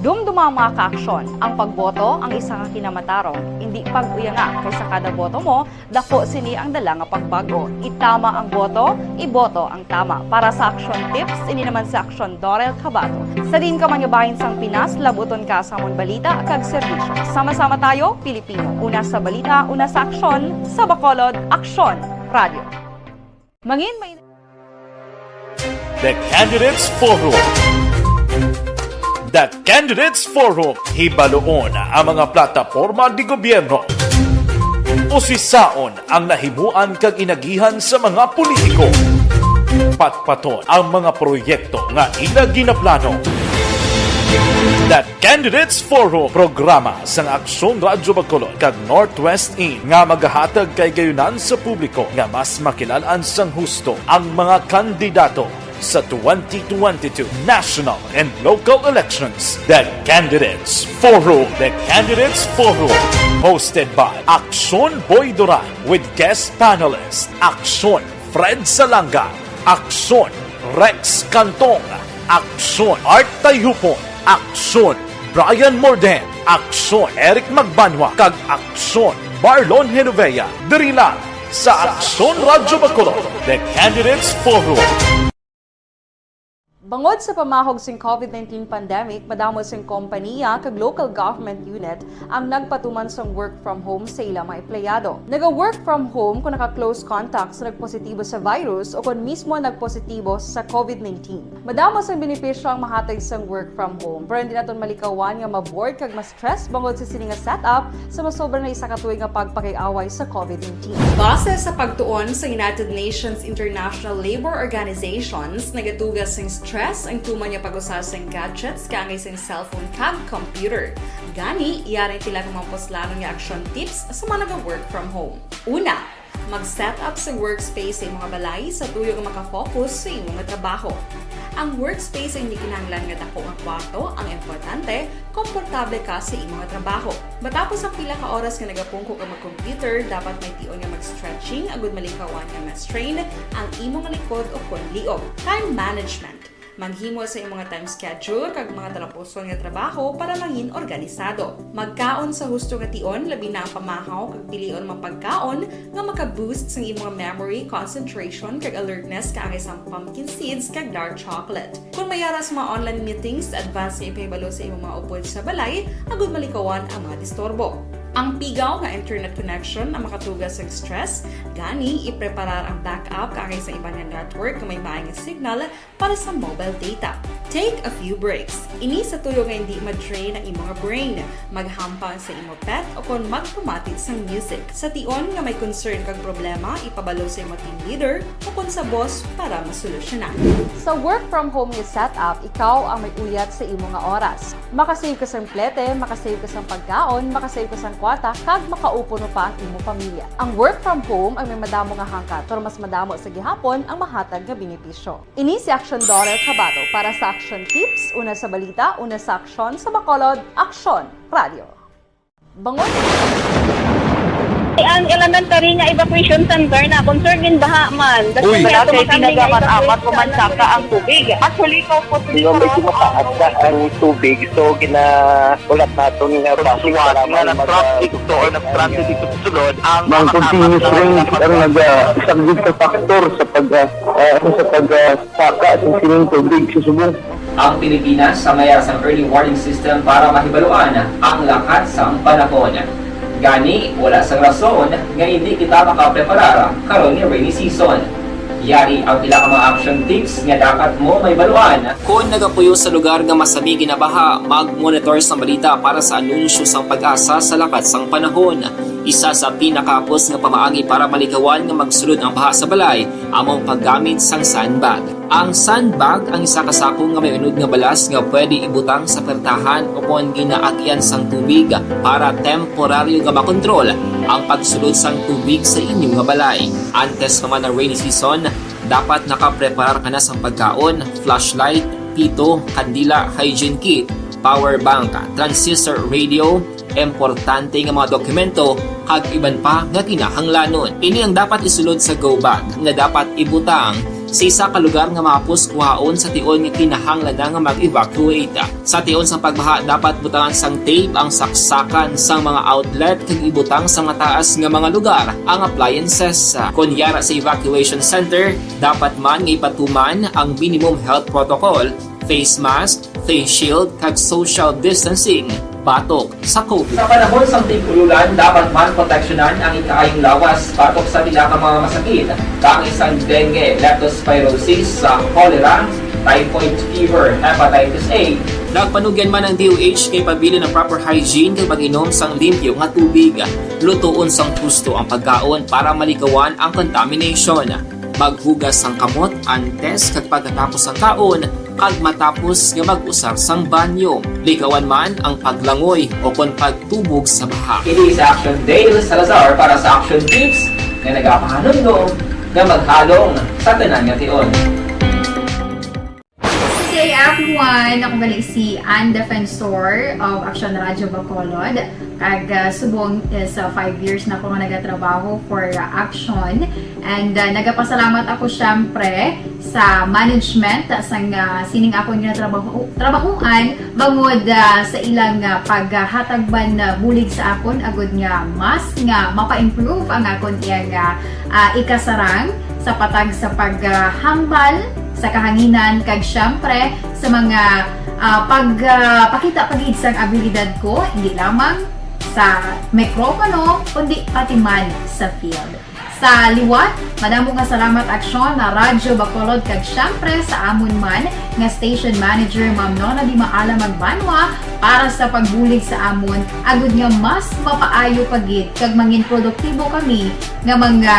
Dumduma ang mga kaaksyon. Ang pagboto ang isa ka kinamatarong. Indi pag-uyanga, kay sa kada boto mo, dako sini ang dala nga pagbag-o. Itama ang boto, iboto ang tama. Para sa Aksyon Tips, ini naman si Aksyon Dorel Cabato. Sa diin ka man nga bahin sang Pinas, labuton ka sa amon balita kag serbisyo. Sama-sama tayo, Pilipino. Una sa balita, una sa aksyon, sa Bacolod, Aksyon Radio. Mangin may The Candidates Forum. The Candidates Forum, hibaluon ang mga plataporma di gobyerno. Usisaon ang nahimuan kag inagihan sa mga politiko. Patpaton ang mga proyekto nga ila ginaplano. The Candidates Forum, programa sang Aksyon Radyo Bacolod kag Northwest In nga magahatag kay gayunan sa publiko nga mas makilalan sang husto ang mga kandidato sa twenty twenty-two national and local elections. The Candidates Forum. The Candidates Forum, hosted by Aksyon Boy Duran with guest panelist Aksyon Fred Salanga, Aksyon Rex Cantong, Aksyon Art Tayhupon, Aksyon Brian Morden, Aksyon Eric Magbanwa, kag Aksyon Marlon Genovea. Diri lang sa Aksyon Radyo Bacolod, The Candidates Forum. Bangod sa pamahog sing covid nineteen pandemic, madamo sing kompanya kag local government unit ang nagpatuman sang work from home sa ila mga empleyado. Naga-work from home kung naka-close contact sa nagpositibo sa virus o kung mismo nagpositibo sa covid nineteen. Madamo sang benepisyo ang mahatag sang work from home, pero hindi naton malikawan nga ma-bored kag ma-stress bangod sa sini nga setup sa masobra na isa ka tuig nga pagpakig-away sa covid nineteen. Base sa pagtuon sa United Nations International Labour Organizations, nagatuga sing stress ang tuman nga pag-usa sing gadgets kaangay sing cellphone kag computer. Gani, yari ang pila ka mga puslanon nga action tips sa mga naga-work from home. Una, mag-set up sa workspace sa imong balay sa tuyo nga makafocus sa imo nga trabaho. Ang workspace ay hindi kinahanglan nga dako nga kwarto, ang importante, komportable ka sa imo nga trabaho. Matapos ang pila ka oras nga nagapungko ka mag-computer, dapat may tion nga mag-stretching agud malikawan nga ma-strain ang imo nga likod o kon liog. Time management. Maghimo sa imo nga time schedule kag mga talapuson nga trabaho para mangin organisado. Magkaon sa husto nga tion, labi na ang pamahaw kag pilion mga pagkaon nga maka-boost sang imo nga memory, concentration, kag alertness, kaangay sang pumpkin seeds kag dark chocolate. Kung may ara sa mga online meetings, advance nga ipahibalo sa imo mga upod sa balay agud malikawan ang mga disturbo. Ang pigaw nga internet connection ang makatuga sa stress, gani ipreparar ang backup kaangay sa iban nga network nga may maay nga signal para sa mobile data. Take a few breaks. Ini sa tuyo nga hindi ma-drain ang imo nga brain. Maghampang sa imo pet o kon magpamati sang music. Sa tion nga may concern kag problema, ipabalo sa imo team leader o kon sa boss para masolusyonan. Sa work from home nga setup, ikaw ang may uyat sa imo nga oras. Makasave ka sang plete, makasave ka sang pagkaon, makasave ka sang kwarta, kag makaupod mo pa ang imo pamilya. Ang work from home ang may madamo nga hangkat, pero mas madamo sa gihapon ang mahatag nga benepisyo. Ini si Aksyon Dorel Cabato para sa Action Tips, una sa balita, una sa aksyon, sa Bacolod, Aksyon Radio. Bangon! Ang elementary nga evacuation center na concern din baha man. Uy. Wala kay tinaga man amat ko man saka ang tubig. Actually, ko po Di ba, medyo mataas na ang tubig, so ginaulat naton nga basi Pagsuwat para nga man mag- nag-traffic to or nag-transit dito sa sulod, ang Mang mga continuous tapat na rain ang nagpag- nagasaglit sa factor sa pag, ah, ah, sa pag, ah, saka sa sining tubig sa subong. Ang Pilipinas sa mayara sang early warning system para mahibaluan ang lakat sang panahon. Gani, wala sang rason nga hindi kita makapreparar karon nga rainy season. Yari ang pila ka mga action tips nga dapat mo mahibaluan. Kon nagapuyo sa lugar nga masami ginabaha, mag-monitor sang balita para sa anunsyo sang PAGASA sa lakat sang panahon. Isa sa pinakahapos nga pamaagi para malikawan nga magsulod ang baha sa balay amo ang paggamit sang sandbag. Ang sandbag ang isa ka sako nga may unod nga balas nga pwede ibutang sa pertahan o kon ginaagian sang tubig para temporaryo nga makontrol ang pagsulod sang tubig sa inyo nga balay. Antes pa man ang rainy season, dapat nakapreparar ka na sang pagkaon, flashlight, pito, kandila, hygiene kit, power bank, transistor radio, importante nga mga dokumento, kag iban pa nga kinahanglanon. Ini ang dapat isulod sa go bag nga dapat ibutang sa isa ka lugar nga mahapos kuhaon sa tion nga kinahanglan na nga mag-evacuate. Sa tion sang pagbaha, dapat butangan sang tape ang saksakan sang mga outlet kag ibutang sa mataas nga mga lugar ang appliances. Kon yara sa evacuation center, dapat man nga ipatuman ang minimum health protocol, face mask, face shield, kag social distancing batok sa COVID. Sa panahon sang tig-ululan, dapat man proteksyonan ang ikaayong lawas batok sa pila ka mga masakit, kaangay sang dengue, leptospirosis, sa cholera, typhoid fever, hepatitis A. Nagpanugyan man ang D O H kay pabilin ang proper hygiene kag pag-inom sang limpyo nga tubig. Lutoon sang husto ang pagkaon para malikawan ang contamination. Maghugas sang kamot antes kag pagkatapos sang kaon, kag matapos nga mag-usar sang banyo. Likawan man ang paglangoy o kon pagtubog sa baha. Ini si Action Dale Salazar para sa Action Tips nga nagapahanumdom nga maghalong sa tanan nga tion. Good day, everyone. Ako gali si Ann Defensor of Action Radio Bacolod. Kag, ah, subong is, ah, five years na ako nga nagatrabaho for, ah, Action. And, ah, nagapasalamat ako, syempre, sa management, ah, sang, ah, sining akon nga trabaho, trabahoan, bangod, ah, sa ilang, ah, paghatag man, ah, bulig sa akon, agud nga mas nga mapa-improve ang akon iyang, ah, ah, ikasarang sa patag sa paghambal sa kahanginan, kag, syempre, sa mga, ah, pag, ah, pakita pa gid sang abilidad ko, hindi lamang sa mikropono, kundi pati man sa field. Sa liwat, madamo nga salamat, Aksyon, na Radyo Bacolod, kag, syempre, sa amon man nga station manager, Ma'am Nona Di Maala Magbanwa, para sa pagbulig sa amon, agud nga mas mapaayo pa gid kag mangin produktibo kami nga mga,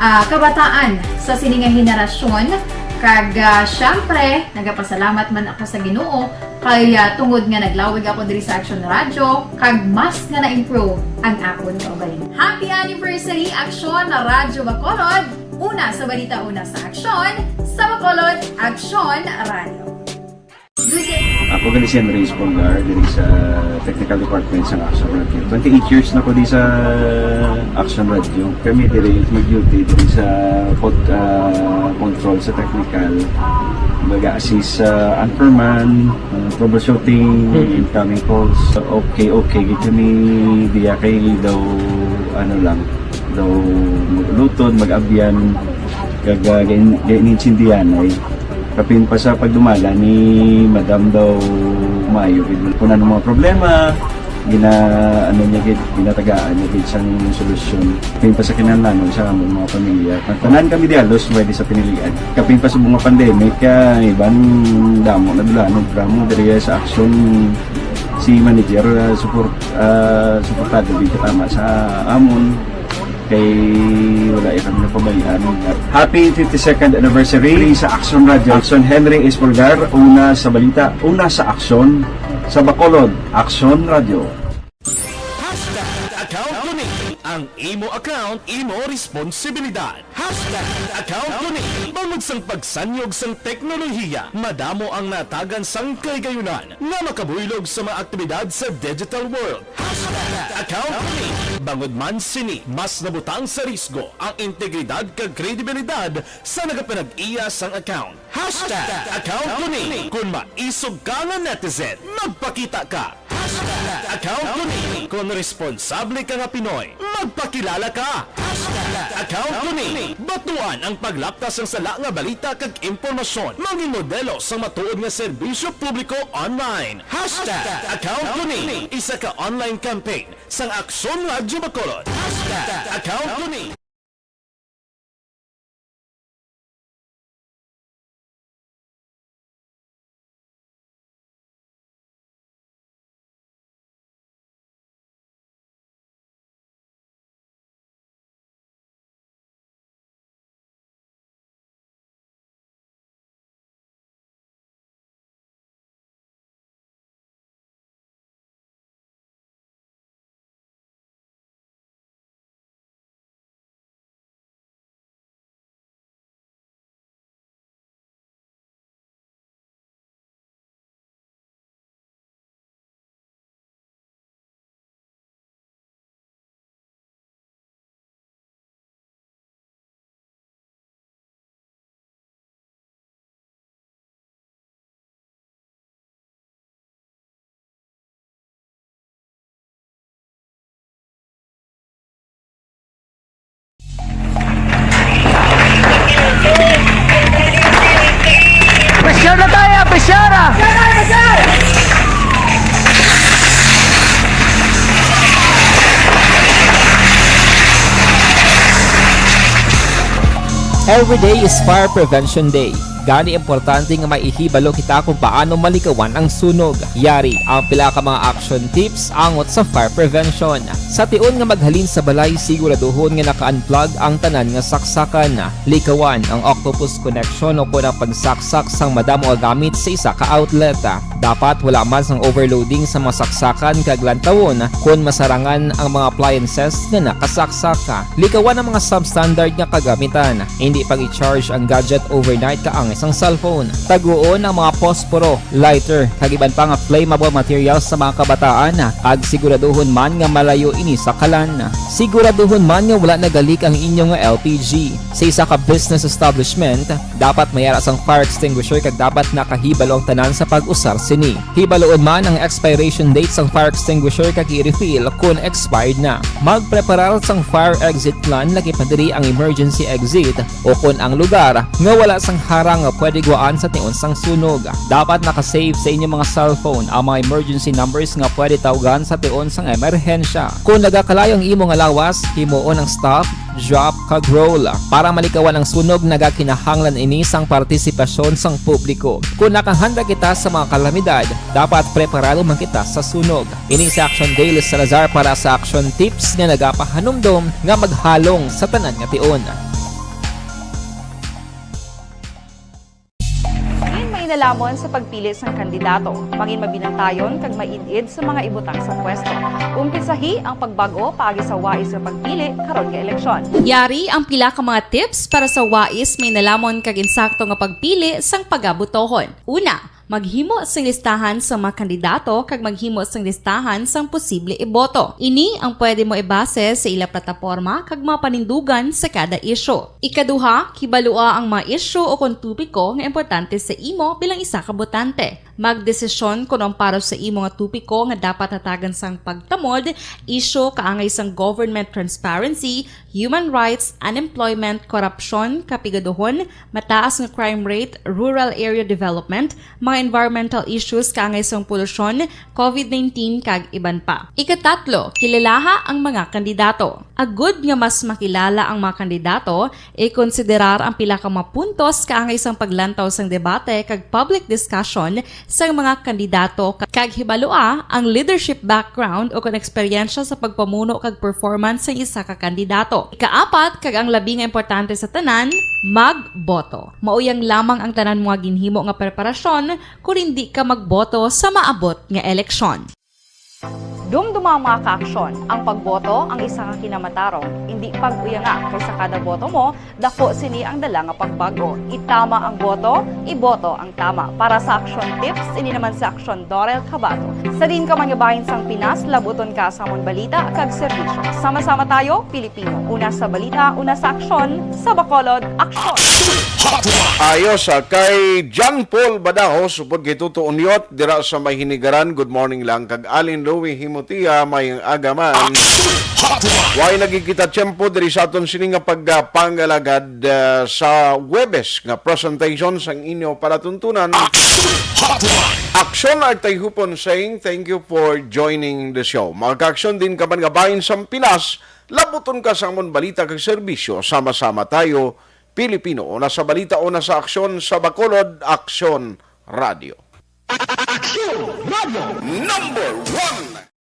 ah, kabataan sa sini nga henerasyon. Kag, ah, syempre, nagapasalamat man ako sa Ginoo kay, ah, tungod nga naglawig ako diri sa Action Radio, kag mas nga na-improve ang akon kaugalingon. Happy anniversary, Aksyon na Radyo Bacolod! Una sa balita, una sa aksyon, sa Bacolod, Aksyon Radio. Ako gali si Henry Espolgar, diri sa technical department sa Action Radio. Twenty-eight years na ko di sa Action Radio. Kami diri nag-duty diri sa pod-, ah, control sa technical. Mag-assist sa anchorman, ah, troubleshooting, Mm. incoming calls. Okay, okay, gid kami diya kay daw, ano lang, daw mag-ulutod, mag-abyan, kag, ah, gain-, gain-, gaintindihan ay. Kapin pa sa pagdumala ni Madam daw maayo gid. Kung ano mga problema, gina-, ano niya gid, ginatagaan niya gid sang solusyon. Kapin pa sa kinahanglanon sa among mga pamilya. Ang tanan kami di halos pwede sa pinilian. Kapin pa sa mga pandemic, ah, iban damo na dulanon, programa diri sa Action, si manager, ah, support, ah, suportado gid katama sa amon. Kay wala ya kami napabayaan. Happy fifty-second anniversary sa Action Radio. Action Henry Espolgar, una sa balita, una sa aksyon, sa Bacolod, Action Radio. Hashtag account ko ni. Ang imo account, imo responsibilidad. Hashtag account ko ni. Bangod sang pagsanyog sang teknolohiya, madamo ang natagan sang kahigayunan nga makabuylog sa mga aktibidad sa digital world. Hashtag account ko ni. Bangod man sini, mas nabutang sa risgo ang integridad kag kredibilidad sa nagapanag-iya sang account. Hashtag account ko ni. Kung maisog ka nga netizen, magpakita ka. Hashtag account ko ni. Kung responsable ka nga Pinoy, magpakilala ka. Hashtag account ko ni. Batuan ang paglapta sang sala nga balita kag impormasyon. Mangin modelo sang matuod nga serbisyo publiko online. Hashtag account ko ni. Isa ka online campaign sang Aksyon Radyo Bacolod. Hashtag account ko ni. Pressure na tayo, pressure ah! Every day is Fire Prevention Day. Gani, importante nga maihibalo kita kung paano malikawan ang sunog. Yari ang pila ka mga action tips angot sa fire prevention. Sa tion nga maghalin sa balay, siguraduhon nga naka-unplug ang tanan nga saksakan. Likawan ang octopus connection o kon ang pagsaksak sang madamo nga gamit sa isa ka outlet. Dapat wala man sang overloading sa mga saksakan kag lantawon kon masarangan ang mga appliances nga nakasaksak. Likawan ang mga substandard nga kagamitan. Hindi pag-i-charge ang gadget overnight kaangay sang cellphone. Taguon ang mga posporo, lighter, kag iban pa nga flammable materials sa mga kabataan, kag siguraduhon man nga malayo ini sa kalan. Siguraduhon man nga wala nagalik ang inyo nga L P G. Sa isa ka business establishment, dapat may ara sang fire extinguisher kag dapat nakahibalo ang tanan sa pag-usar sini. Hibaluon man ang expiration date sang fire extinguisher kag i-refill kon expired na. Magpreparar sang fire exit plan, lagi pa diri ang emergency exit o kon ang lugar nga wala sang harang nga pwede guwaan sa tion sang sunog. Dapat naka-save sa inyo mga cellphone ang mga emergency numbers nga pwede tawgan sa tion sang emerhensya. Kon nagakalayo ang imo nga lawas, himuon ang stop, drop, kag roll. Para malikawan ang sunog, nagakinahanglan ini sang partisipasyon sang publiko. Kon nakahanda kita sa mga kalamidad, dapat preparado man kita sa sunog. Ini si Action Daily Salazar para sa Action Tips nga nagapahanumdom nga maghalong sa tanan nga tion. Diin mainalomon sa pagpili sang kandidato, mangin mabinantayon kag maid-id sa mga ibutang sa pwesto. Umpisahi ang pagbag-o paagi sa wais nga pagpili karon nga eleksyon. Yari ang pila ka mga tips para sa wais, mainalomon kag insakto nga pagpili sang pagabotohon. Una, maghimo sing listahan sa mga kandidato kag maghimo sing listahan sang posible iboto. Ini ang pwede mo ibase sa ila plataporma kag mga panindugan sa kada isyu. Ikaduha, kibalua ang mga isyu o kon topiko nga importante sa imo bilang isa ka botante. Magdesisyon kon ang para sa imo nga topiko nga dapat hatagan sang pagtamod, isyu kaangay sang government transparency, human rights, unemployment, korupsyon, kapigaduhon, mataas nga crime rate, rural area development, mga environmental issues kaangay sang polusyon, covid nineteen, kag iban pa. Ikatatlo, kilalaha ang mga kandidato. Agud nga mas makilala ang mga kandidato, ikonsiderar ang pila ka mga puntos kaangay sang paglantaw sang debate kag public discussion sang mga kandidato, kag hibalua ang leadership background o kon eksperyensya sa pagpamuno kag performance sang isa ka kandidato. Ikaapat, kag ang labi nga importante sa tanan, magboto. Mauyang lamang ang tanan mo nga ginhimo nga preparasyon kon indi ka magboto sa maabot nga eleksyon. Dumduma, mga kaaksyon, ang pagboto ang isa ka kinamatarong. Indi pag-uyanga, kay sa kada boto mo, dako sini ang dala nga pagbago. Itama ang boto, iboto ang tama. Para sa Aksyon Tips, ini naman si Aksyon Dorel Cabato. Sa diin ka man nga bahin sang Pinas, labuton ka sa amon balita kag serbisyo. Sama-sama tayo, Pilipino. Una sa balita, una sa aksyon, sa Bacolod, aksyon. Ayo sa kay John Paul Badaho, supod kay Tuto Unyot, dira sa may Hinigaran, good morning lang. Kag Alin Louie Himutia, may aga man. Way nagkikita tiyempo diri sa aton sini nga pagpangalagad, ah, sa Huwebes nga presentation sang inyo palatuntunan. Aksyon Artayhupon saying thank you for joining the show. Mga kaaksyon, diin ka man nga bahin sang Pinas, labuton ka sa amon balita kag serbisyo. Sama-sama tayo, Pilipino. Una sa balita, una sa aksyon, sa Bacolod, Aksyon Radio. Aksyon Radio number one.